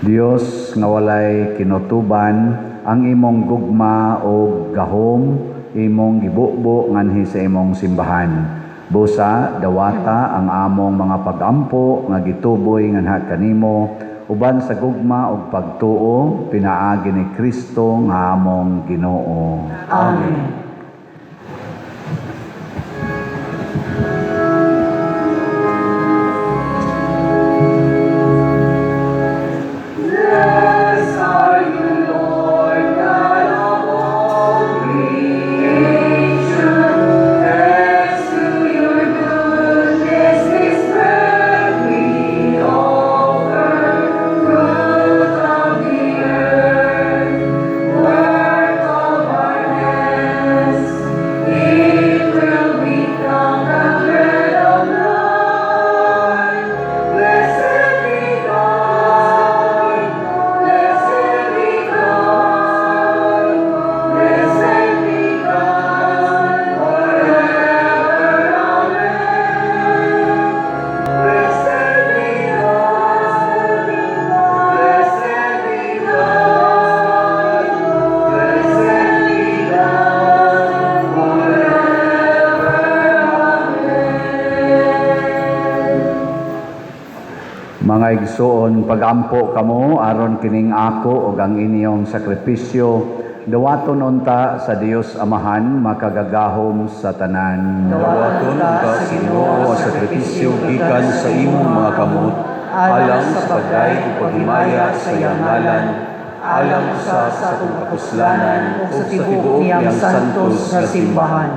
Dios nga walay kinutuban, ang imong gugma o gahom imong gibubo nganhi sa imong simbahan. Busa dawata ang among mga pagampo nga gituboy nganha kanimo uban sa gugma ug pagtuo pinaagi ni Kristo nga among Ginoo. Amen. Blessed are you, Lord God of all creation. Thanks to your goodness, this bread we offer, fruit of the earth, work of our hands. It will become the bread of life. Blessed be God. Blessed be God. Blessed be God forever. Amen. Blessed be God. Blessed be God. Blessed be God forever. Amen. Mga igsoon, pagampo kamo aron kining ako ug ang inyong sakripisyo dawaton unta sa Dios Amahan makagagahom sa tanan. Dawaton unta sa Ginoo ang sakripisyo gikan sa imong mga kamot, alang sa pagdayeg ug paghimaya sa iyang ngalan, alang usa sa atong kapuslanan ug sa tibuok niyang santos nga simbahan.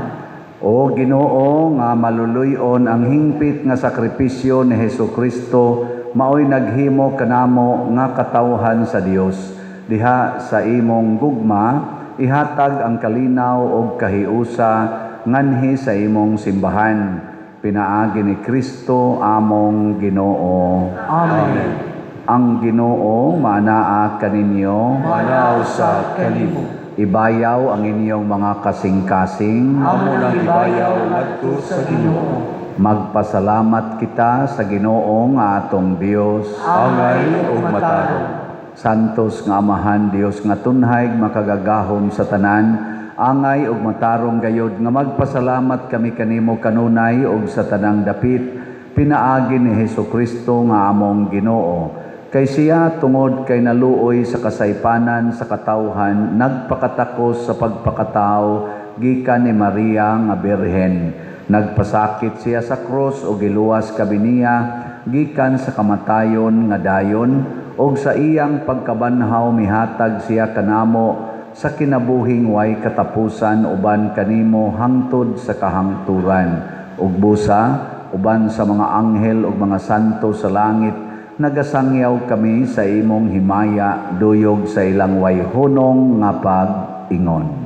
O Ginoo nga maluluy-on ang hingpit nga sakripisyo ni Hesus Kristo, maoy naghimo kanamo nga katawhan sa Dios. Diha sa imong gugma ihatag ang kalinaw ug kahiusa nganhi sa imong simbahan pinaagi ni Kristo among Ginoo. Amen. Ang Ginoo maanaa kaninyo. Manaa usab kanimo. Ibayaw ang inyong mga kasing-kasing. Amo nang gibayaw ngadto sa Ginoo. Magpasalamat kita sa Ginoo nga atong Dios. Angay ug matarong. Santos nga Amahan, Dios nga tunhay makagagahom sa tanan, angay ug matarong gayod nga magpasalamat kami kanimo kanunay ug sa tanang dapit pinaagi ni Hesus Kristo nga among Ginoo. Kay siya tungod kay naluoy sa kasaypanan sa katawhan, nagpakatakos sa pagpakatao gikan ni Maria nga Birhen. Nagpasakit siya sa krus ug giluwas kami niya gikan sa kamatayon nga dayon, ug sa iyang pagkabanhaw mihatag siya kanamo sa kinabuhing way katapusan uban kanimo hangtod sa kahangturan. Ug busa uban sa mga anghel ug mga santo sa langit, nagasangyaw kami sa imong himaya duyog sa ilang way hunong nga pag-ingon.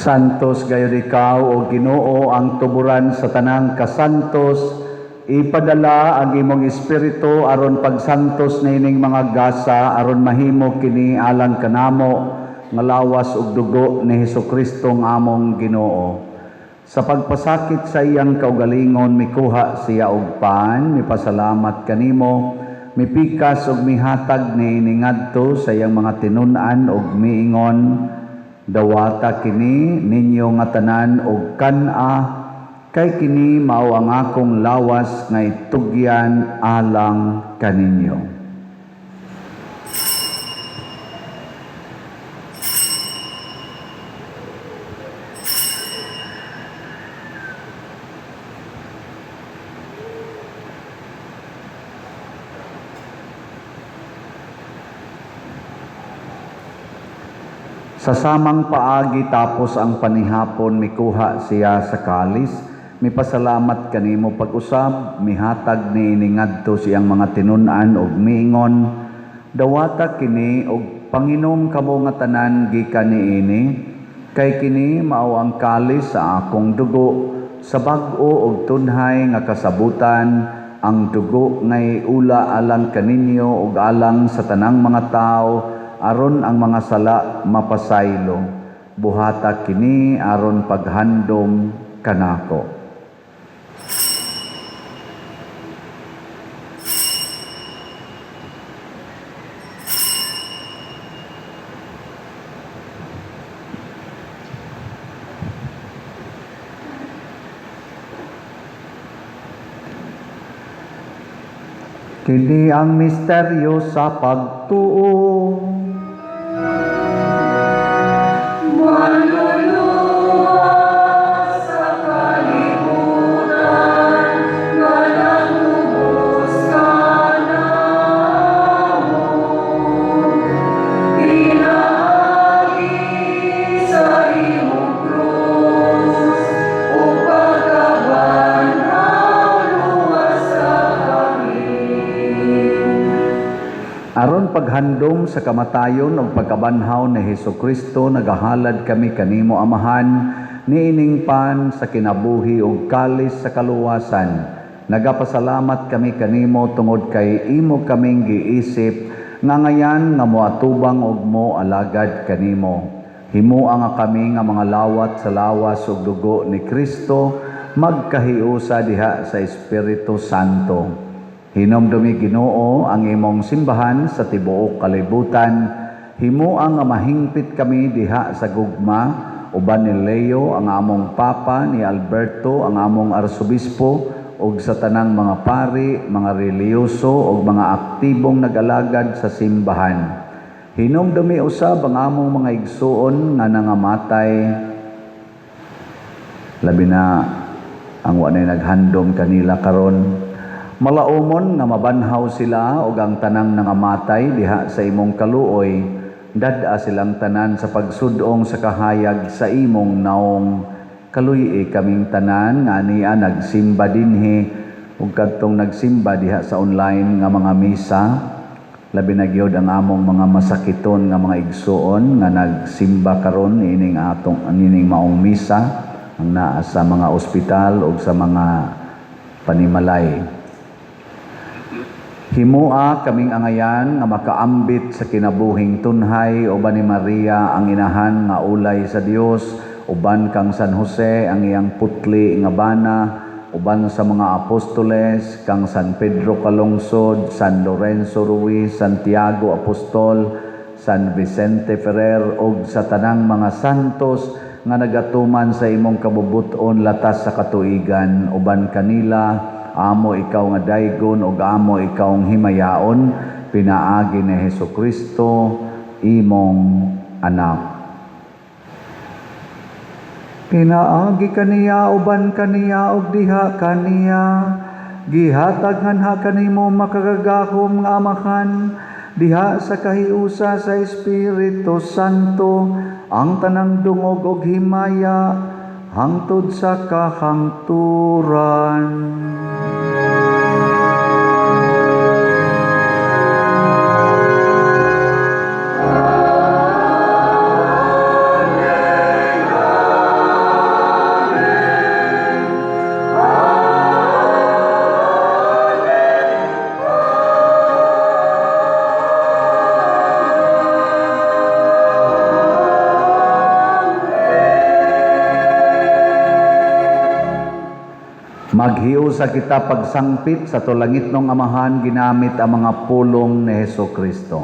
Santos gayud ikaw o Ginoo, ang tuburan sa tanang kasantos. Ipadala ang imong espiritu aron pagsantos niining mga gasa, aron mahimo kini alang kanamo nga lawas ug dugo ni Hesukristo nga among Ginoo. Sa pagpasakit sa iyang kaugalingon, mikuha siya og pan, mipasalamat kanimo, mipikas ug mihatag niini ngadto sa iyang mga tinun-an ug miingon: "Dawata kini ninyo nga tanan og kan-a, kay kini mao ang akong lawas nga itugyan alang kaninyo." Sa samang paagi, tapos ang panihapon, mikuha siya sa kalis, mipasalamat kanimo pag-usab, mihatag niini ngadto sa iyang mga tinun-an ug miingon: "Dawata kini ug panginom kamo nga tanan gikan niini, kay kini mao ang kalis sa akong dugo sa bag-o ug tunhay nga kasabutan, ang dugo ngay ula alang kaninyo ug alang sa tanang mga tawo aron ang mga sala mapasaylo. Buhata kini aron paghandom kanako." Kini ang misteryo sa pagtuo. Manluluwas sa kalibutan, nga nangubos kanamo, pinaagi sa imong krus, ug pagkabanhaw luwasa kami. Aron paghandom sa kamatayon ug pagkabanhaw ni Hesukristo, nagahalad kami kanimo, Amahan, niining pan sa kinabuhi ug kalis sa kaluwasan. Nagapasalamat kami kanimo tungod kay imo kaming giisip nga ngayan nga moatubang ug mo alagad kanimo. Himoa nga kami nga mga lawat sa lawas ug dugo ni Kristo magkahiusa diha sa Espiritu Santo. Hinomdumi, Ginoo, ang imong simbahan sa tibuok kalibutan. Himoa nga mahingpit kami diha sa gugma uban ni Leo ang among Papa, ni Alberto ang among Arsobispo, ug sa tanang mga pari, mga relihiyoso ug mga aktibong nag-alagad sa simbahan. Hinumdumi usab ang among mga igsuon nga nangamatay, labi na ang wa nay naghandom kanila karon. Malaumon nga mabanhaw sila ug ang tanang nangamatay diha sa imong kaluoy, dad-a silang tanan sa pagsudong sa kahayag sa imong naong. Kaluy-i kaming tanan nga ania nagsimba dinhi ug kadtong nagsimba diha sa online nga mga misa, labi na gyud ang among mga masakiton nga mga igsuon nga nagsimba karon niining atong niining maong misa, ang naa sa mga ospital ug sa mga panimalay. Himoa kaming angayan nga makaambit sa kinabuhing tunhay uban ni Maria ang inahan nga ulay sa Dios, uban kang San Jose ang iyang putli nga bana, uban sa mga apostoles kang San Pedro Calungsod, San Lorenzo Ruiz, Santiago Apostol, San Vicente Ferrer ug sa tanang mga santos nga nagatuman sa imong kabubut-on latas sa katuigan. Uban kanila amo ikaw nga daygon ug amo ikaw ang himayaon, pinaagi ni Hesukristo imong anak. Pinaagi kaniya, uban kaniya ug diha kaniya, gihatag nganha kanimo makagagahom nga Amahan diha sa kahiusa sa Espiritu Santo ang tanang dungog ug himaya hangtod sa kahangturan. Amen. Maghiusa kita pagsangpit sa atong langitnong Amahan ginamit ang mga pulong ni Hesus Kristo.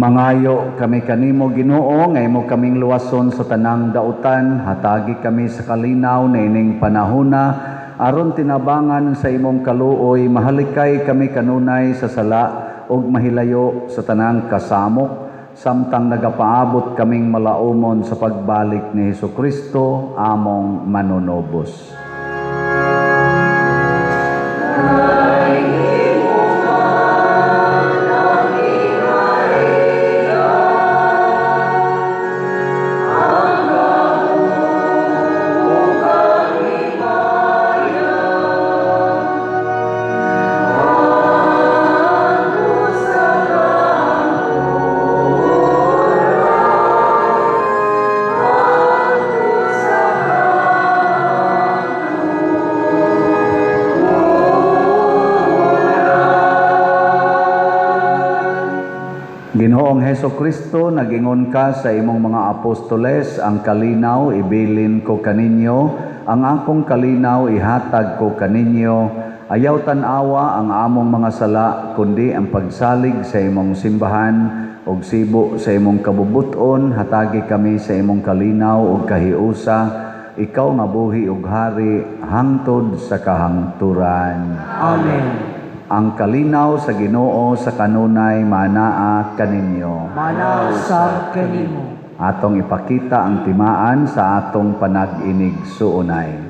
Mangayo kami kanimo, Ginoo, nga imo kaming luwason sa tanang dautan, hatagi kami sa kalinaw na ining panahona aron tinabangan sa imong kaluoy mahalikay kami kanunay sa sala ug mahilayo sa tanang kasamok samtang nagapaabot kaming malaumon sa pagbalik ni Hesus Kristo among manunobos. Ginoong Heso Kristo, nagingon ka sa imong mga apostoles, "Ang kalinaw ibilin ko kaninyo, ang akong kalinaw ihatag ko kaninyo. Ayaw tan-awa ang among mga sala, kundi ang pagsalig sa imong simbahan ug sibo sa imong kabubuton, hatagi kami sa imong kalinaw ug kahiusa, ikaw nga buhi ug hari hangtod sa kahangturan." Amen. Ang kalinaw sa Ginoo sa kanunay manaa kaninyo. Manaa usab kanimo. Atong ipakita ang timaan sa atong panag-inig-suunay.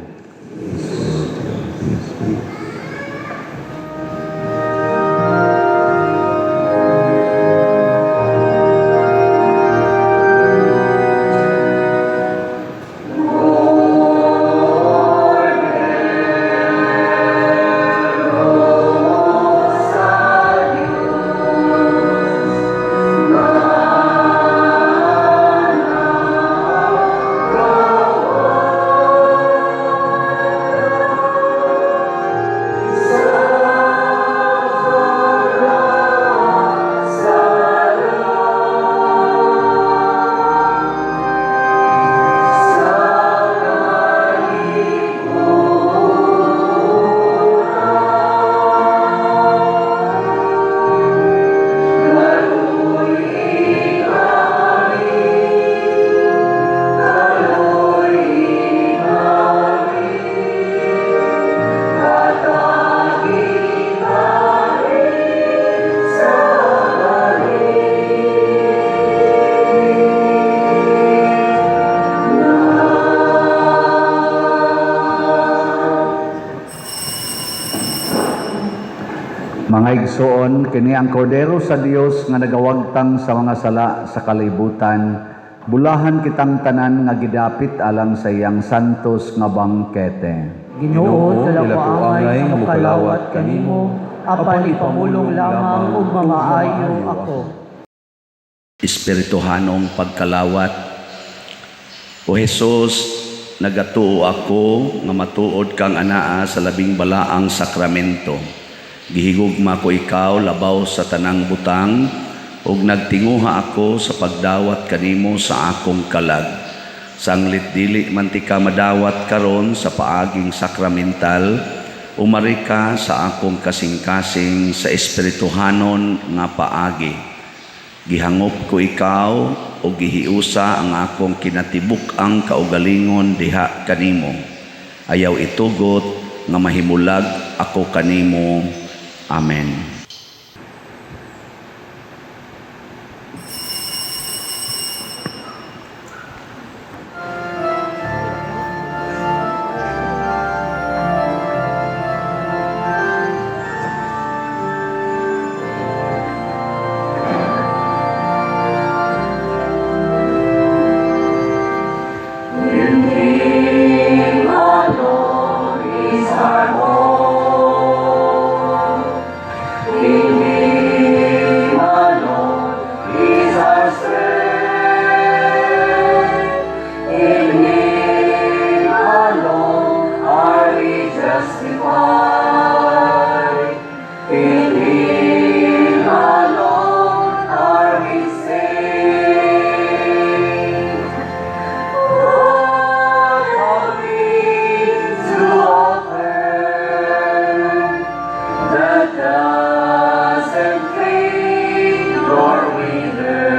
Mga igsoon, kini ang kordero sa Dios nga nagawagtang sa mga sala sa kalibutan. Bulahan kitang tanan nga gidapit alang sa iyang santos nga bangkete. Ginoo, dala ko angay nga mokalawat kanimo, apan ipamulong lamang ug mamaayo ako. Espirituhanong pagkalawat. O Hesus, nagatuo ako nga matuod kang anaa sa labing balaang sakramento. Gihigugma ko ikaw labaw sa tanang butang ug nagtinguha ako sa pagdawat kanimo sa akong kalag. Sanglit dili man tika madawat karon sa paaging sakramental, umari ka sa akong kasing-kasing sa espirituhanon nga paagi. Gihangop ko ikaw o gihiusa ang akong kinatibuk-ang kaugalingon diha kanimo. Ayaw itugot nga mahimulag ako kanimo. Amen. In Him alone is our hope. In Him alone is our strength. In Him alone are we justified. In Him alone are we saved. What have we to offer that doesn't fade nor wither?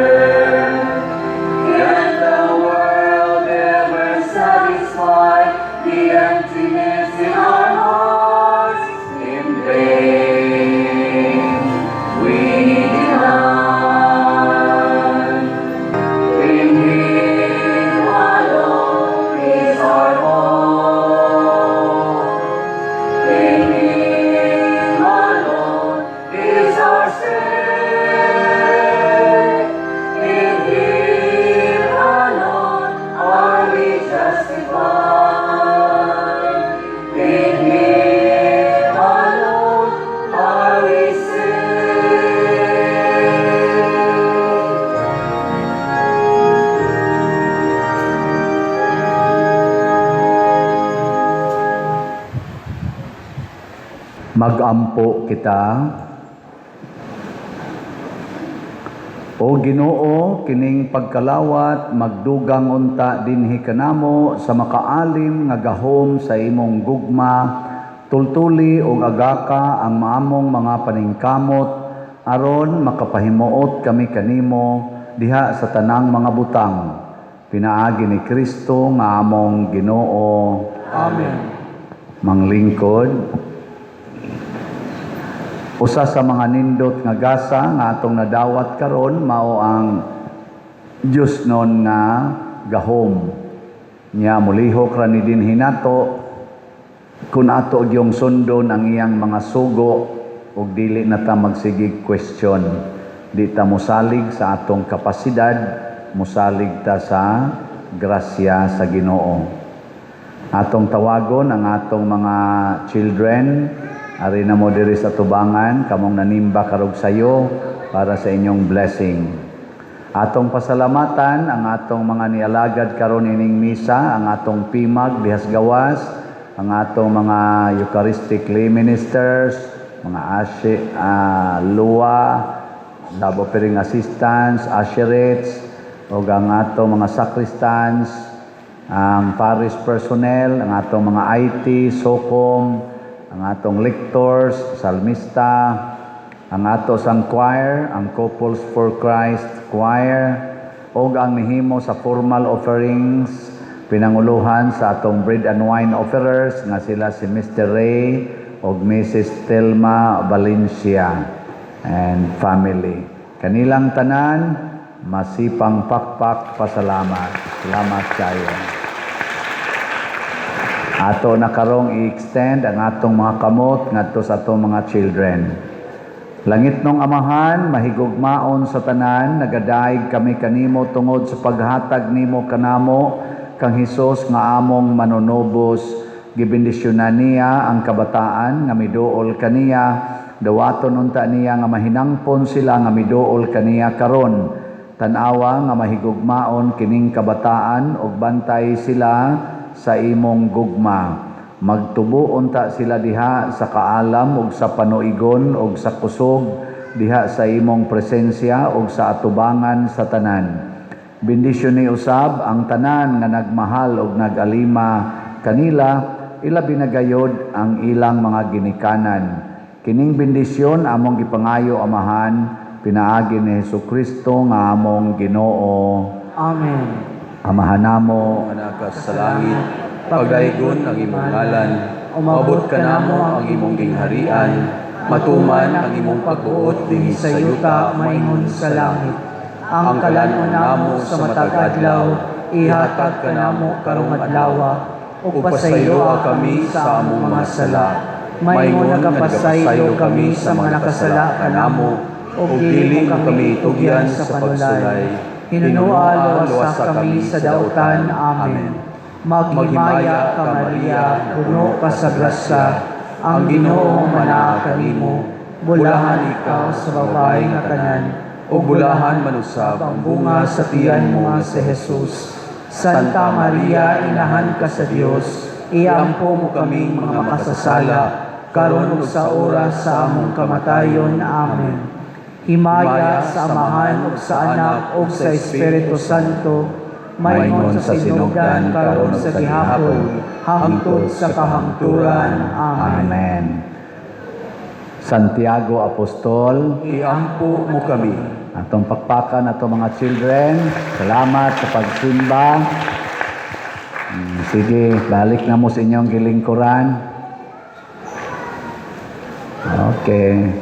Can the world ever satisfy the emptiness in our hearts? In vain we demand. In Him alone is our hope. In Him alone is our strength. In Him alone are we justified. In Him alone are we saved. Magampo kita. O Ginoo, kining pagkalawat magdugang unta dinhi kanamo sa makaalim nga gahom sa imong gugma, tultuli og agaka ang maamong mga paningkamot aron makapahimuot kami kanimo diha sa tanang mga butang. Pinaagi ni Kristo nga among Ginoo. Amen. Manglingkod, usa sa mga nindot nga gasa nga atong nadawat karon mao ang Dios non nga gahom. Nya mulihok ra ni dinhi nato kun ato gyung sundon ang iyang mga sugo ug dili na ta magsigig question. Di ta mosalig sa atong kapasidad, mosalig ta sa grasya sa Ginoo. Atong tawagon ang atong mga children, ari na mo diri sa tubangan, kamong nanimba karog sayo para sa inyong blessing. Atong pasalamatan ang atong mga nialagad karon ining misa, ang atong PIMAG dihas gawas, ang atong mga Eucharistic lay ministers, mga ashe, luwa, love offering assistants, usherettes, ug ang atong mga sacristans, ang parish personnel, ang atong mga IT, SOCOM, ang atong lectors, salmista, ang ato sang choir, ang Couples for Christ Choir, ug ang nihimo sa formal offerings, pinanguluhan sa atong bread and wine offerers nga sila si Mr. Ray ug Mrs. Telma Valencia and family. Kanilang tanan, masipang pakpak pasalamat. Salamat kayo. Ato na karong i-extend ang atong mga kamot ngadto sa atong mga children. Langitnong Amahan, mahigugmaon sa tanan, nagadaig kami kanimo tungod sa paghatag nimo kanamo kang Hesus nga among manunubos. Gibendisyonan niya ang kabataan nga miduol kaniya, dawaton unta niya nga mahinangpon sila nga miduol kaniya karon. Tan-awa nga mahigugmaon kining kabataan ug bantay sila sa imong gugma. Magtubo unta sila diha sa kaalam ug sa panuigon ug sa kusog diha sa imong presensya ug sa atubangan sa tanan. Bendisyon ni usab ang tanan nga nagmahal ug nagalima kanila, ilabi na gayod ang ilang mga ginikanan. Kining bendisyon among gipangayo, Amahan, pinaagi ni Hesukristo nga among Ginoo. Amen. Amahan namo Nga naa ka sa langit, pagdaygon ang imong ngalan, moabot kanamo ang imong gingharian, matuman ang imong pagbuot dinhi sa yuta maingon sa langit. Ang kalan-on namo sa matag adlaw, ihatag kanamo karong adlaw, ug pasayloa kami sa among mga sala, maingon nagapasaylo kami sa mga nakasala kanamo, ug dili mo kami tugyan sa panulay. Hinunoa, luwasa kami sa dautan. Amen. Maghimaya ka, Maria, puno ka sa grasya, ang Ginoo manaa kanimo. Bulahan ikaw sa babae nga tanan, ug bulahan man usab ang bunga sa tiyan mo nga si Jesus. Santa Maria, inahan ka sa Dios, iampo mo kaming mga makasasala, karon ug sa oras sa among kamatayon. Amen. Himaya sa Amahan ug sa Anak ug sa Espiritu Santo, maingon sa sinugdan, karon sa gihapon, hangtod sa kahangturan. Amen. Amen. Santiago Apostol, Iampo mo kami. Atong pakpakan ato mga children. Salamat sa pagsimba. Sige, balik na mo sa inyong gilingkuran. Okay.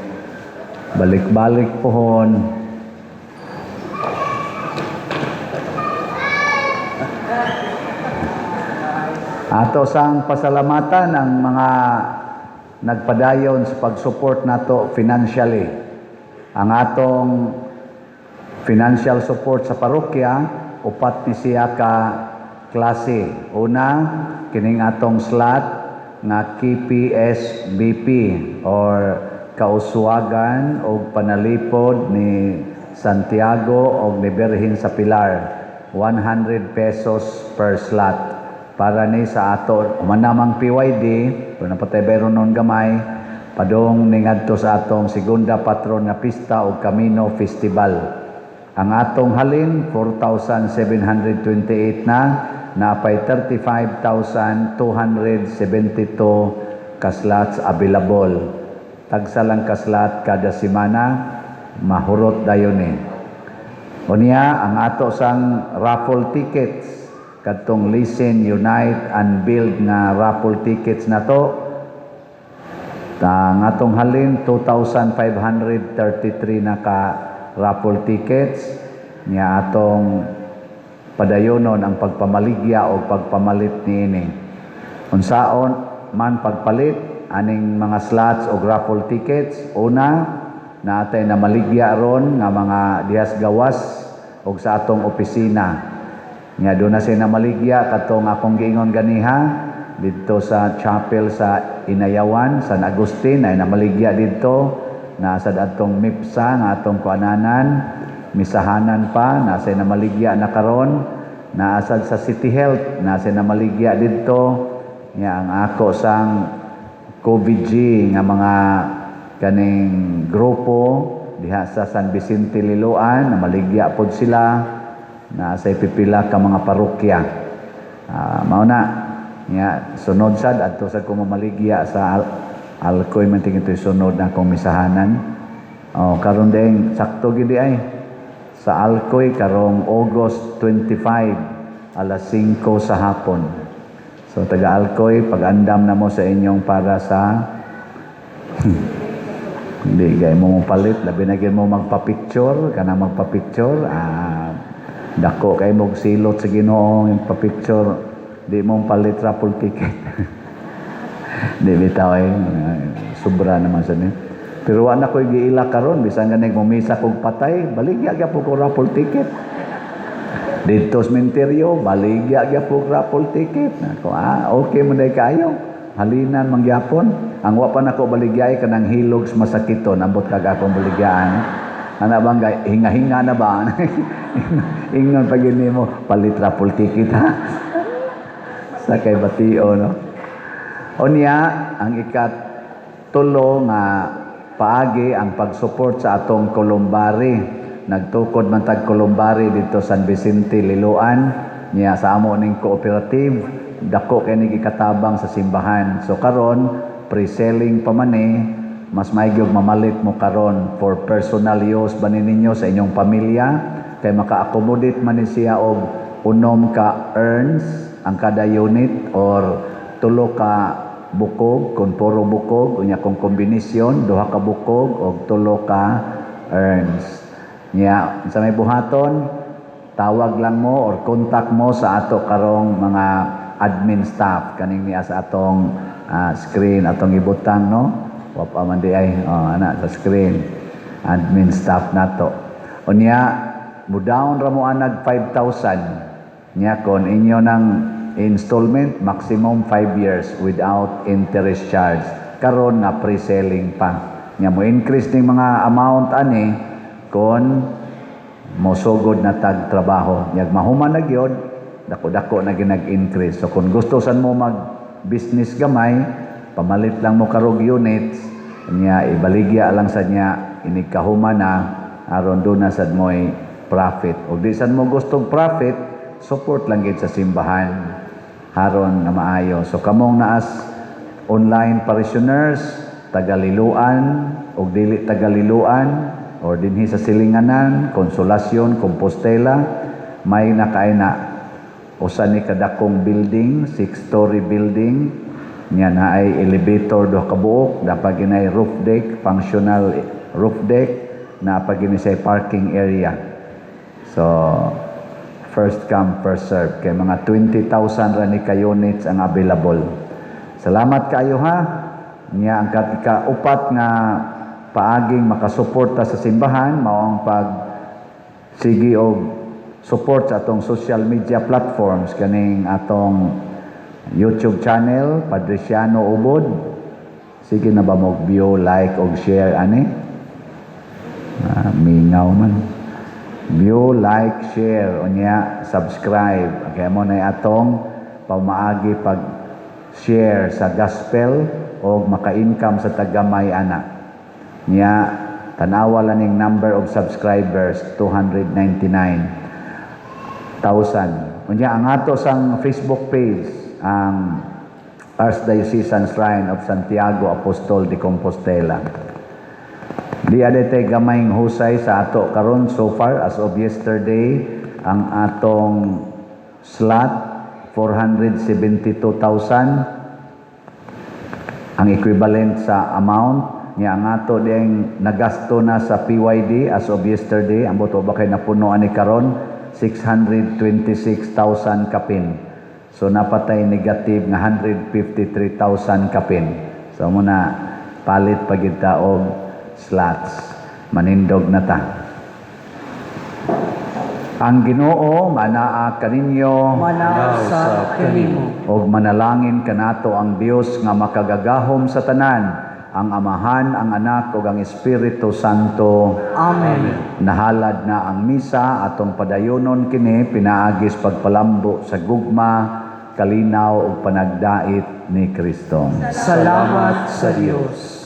Balik-balik pohon. Ato sang pasalamatan ang mga nagpadayon sa pag-support nato financially. Ang atong financial support sa parokya, upat ni siya ka klase. Una, kining atong slot nga KPSBP or Kauswagan og Panalipod ni Santiago og ni Birhen sa Pilar. 100 pesos per slot. Para ni sa ato manamang PYD, pero napatay bayron nun gamay, padung ni ngadto sa atong segunda patron nga pista og Camino Festival. Ang atong halin 4,728 na, napay 35,272 ka slots available. Tagsa lang ka slot kada semana, mahurot dayon ni. Unya, ang ato sang raffle tickets, kadtong Listen, Unite and Build nga raffle tickets na to, ang atong halin 2,533 na ka raffle tickets niya. Atong padayonon ang pagpamaligya o pagpamalit niini. Unsaon man pagpalit aning mga slots o raffle tickets? Una, naatay na maligya ron nga mga dihas gawas og sa atong opisina. Nya doon na siya namaligya katong akong giingon ganiha didto sa chapel sa Inayawan, San Agustin, ay namaligya didto. Nasa atong mipsa nga atong kuananan, misahanan pa, nasa namaligya na karon. Naasad sa City Health, nasa namaligya didto. Nya ang ako sang COVID-G nga mga kaning grupo diha sa San Vicente Liloan, namaligya pod sila. Nasa pipila ka mga parokya. Mao na nya sunod sad adto sa ko mamaligya sa Alcoy man tingin sunod na akong misahanan. Oh, karon ding sakto gid ay sa Alcoy karong August 25 alas 5 sa hapon. So taga Alcoy, pag-andam na mo sa inyong para sa hindi gay mo palit, labi na gyud mo magpa-picture, kana magpa-picture, dako kay mo silot sa Ginoo yung pa-picture, di mo palit raffle ticket. Di bitaw ay sobra naman sa ni. Pero wa na ko'y giila karon, bisan ganing mumisa kog patay, baligya gyapon ko raffle ticket. Didto sa sementeryo, baligya gyapon raffle ticket. Nako, ah, okay man day kayo. Halinan man gyapon. Ang wa pa nako baligyay kanang hilog sa masakiton, ambot kag akong baligyaan. Ana bang hinga-hinga na ba? Ingnon pag yun mo, palit raffle ticket, ha. Sa kay batio, no? Unya, ang ikatulo nga paagi, ang pag-support sa atong columbary. Nagtukod man tag columbary didto San Vicente, Liloan, niya sa amo ning cooperative, dako kay ning ikatabang sa simbahan. So karon pre-selling pa man eh, mas maigi og mamalit mo karon for personal use ba ni ninyo sa inyong pamilya, kay maka-accommodate man ni siya og 6 ka urns ang kada unit or 3 ka bukog kung puro bukog, unya kung kombinasyon 2 ka bukog og 3 ka urns. Nya sa may buhaton, tawag lang mo or contact mo sa ato karong mga admin staff kaning niya sa atong screen, atong ibutang, no? Wa pa man di ay, oh, ana sa screen, admin staff nato. Unya mo down ra mo anag 5,000. Nya kon inyo nang installment, maximum 5 years without interest charge karon nga pre-selling pa. Nya mo increase ning mga amount ani kon mosugod na tag trabaho. Nyag mahuman na gyud, dako-dako na ginag-increase. So kung gusto san mo mag business gamay, pamalit lang mo karog units, nya ibaligya lang sa niya inig kahuman na, aron doon na sad mo'y profit. O di sad mo gustong profit, support lang gid sa simbahan haron nga maayo. So kamong naas online parishioners, taga Liloan og dili taga Liloan or dinhi sa silinganan, Consolacion, Compostela, may nakaay na usa ni kadakong building, 6-story building niya na ay elevator duha ka buok, dapat ginay roof deck, functional roof deck, na pag gini siya parking area. So first come, first serve kay mga 20,000 ra ni ka units ang available. Salamat kayo, ha. Niya ang ikaupat nga paaging makasuporta sa simbahan mao ang pag sige og support sa atong social media platforms, kaning atong YouTube channel, Padriciano Ubod. Sige na ba mo view, like og share ani? Ah, mingaw man. View, like, share, unya subscribe. Kaya mo na atong pamaagi pag share sa gospel o maka-income sa tagamay ana. Nya tanawa lang ning number of subscribers, 299,000. Unya ang ato sang Facebook page, ang Archdiocesan Shrine of Santiago Apostol de Compostela. Di adete gamayng husay sa ato karon. So far as of yesterday, ang atong slot 472,000 ang equivalent sa amount niya. Ang ato ding nagasto na sa PYD as of yesterday, ang buto ba kay napuno ani karon, 626,000 kapin. So napatay negative nga 153,000 kapin. So muna palit pa gyud ta og slots, manindog na ta. Ang Ginoo manaa kaninyo. Manaa sa kanimo. Og manalangin kanato ang Dios nga makagagahom sa tanan, ang Amahan, ang Anak ug ang Espiritu Santo. Amen. Nahalad na ang misa, atong padayonon kini pinaagis pagpalambo sa gugma, kalinaw ug panagdait ni Kristo. Salamat sa Dios.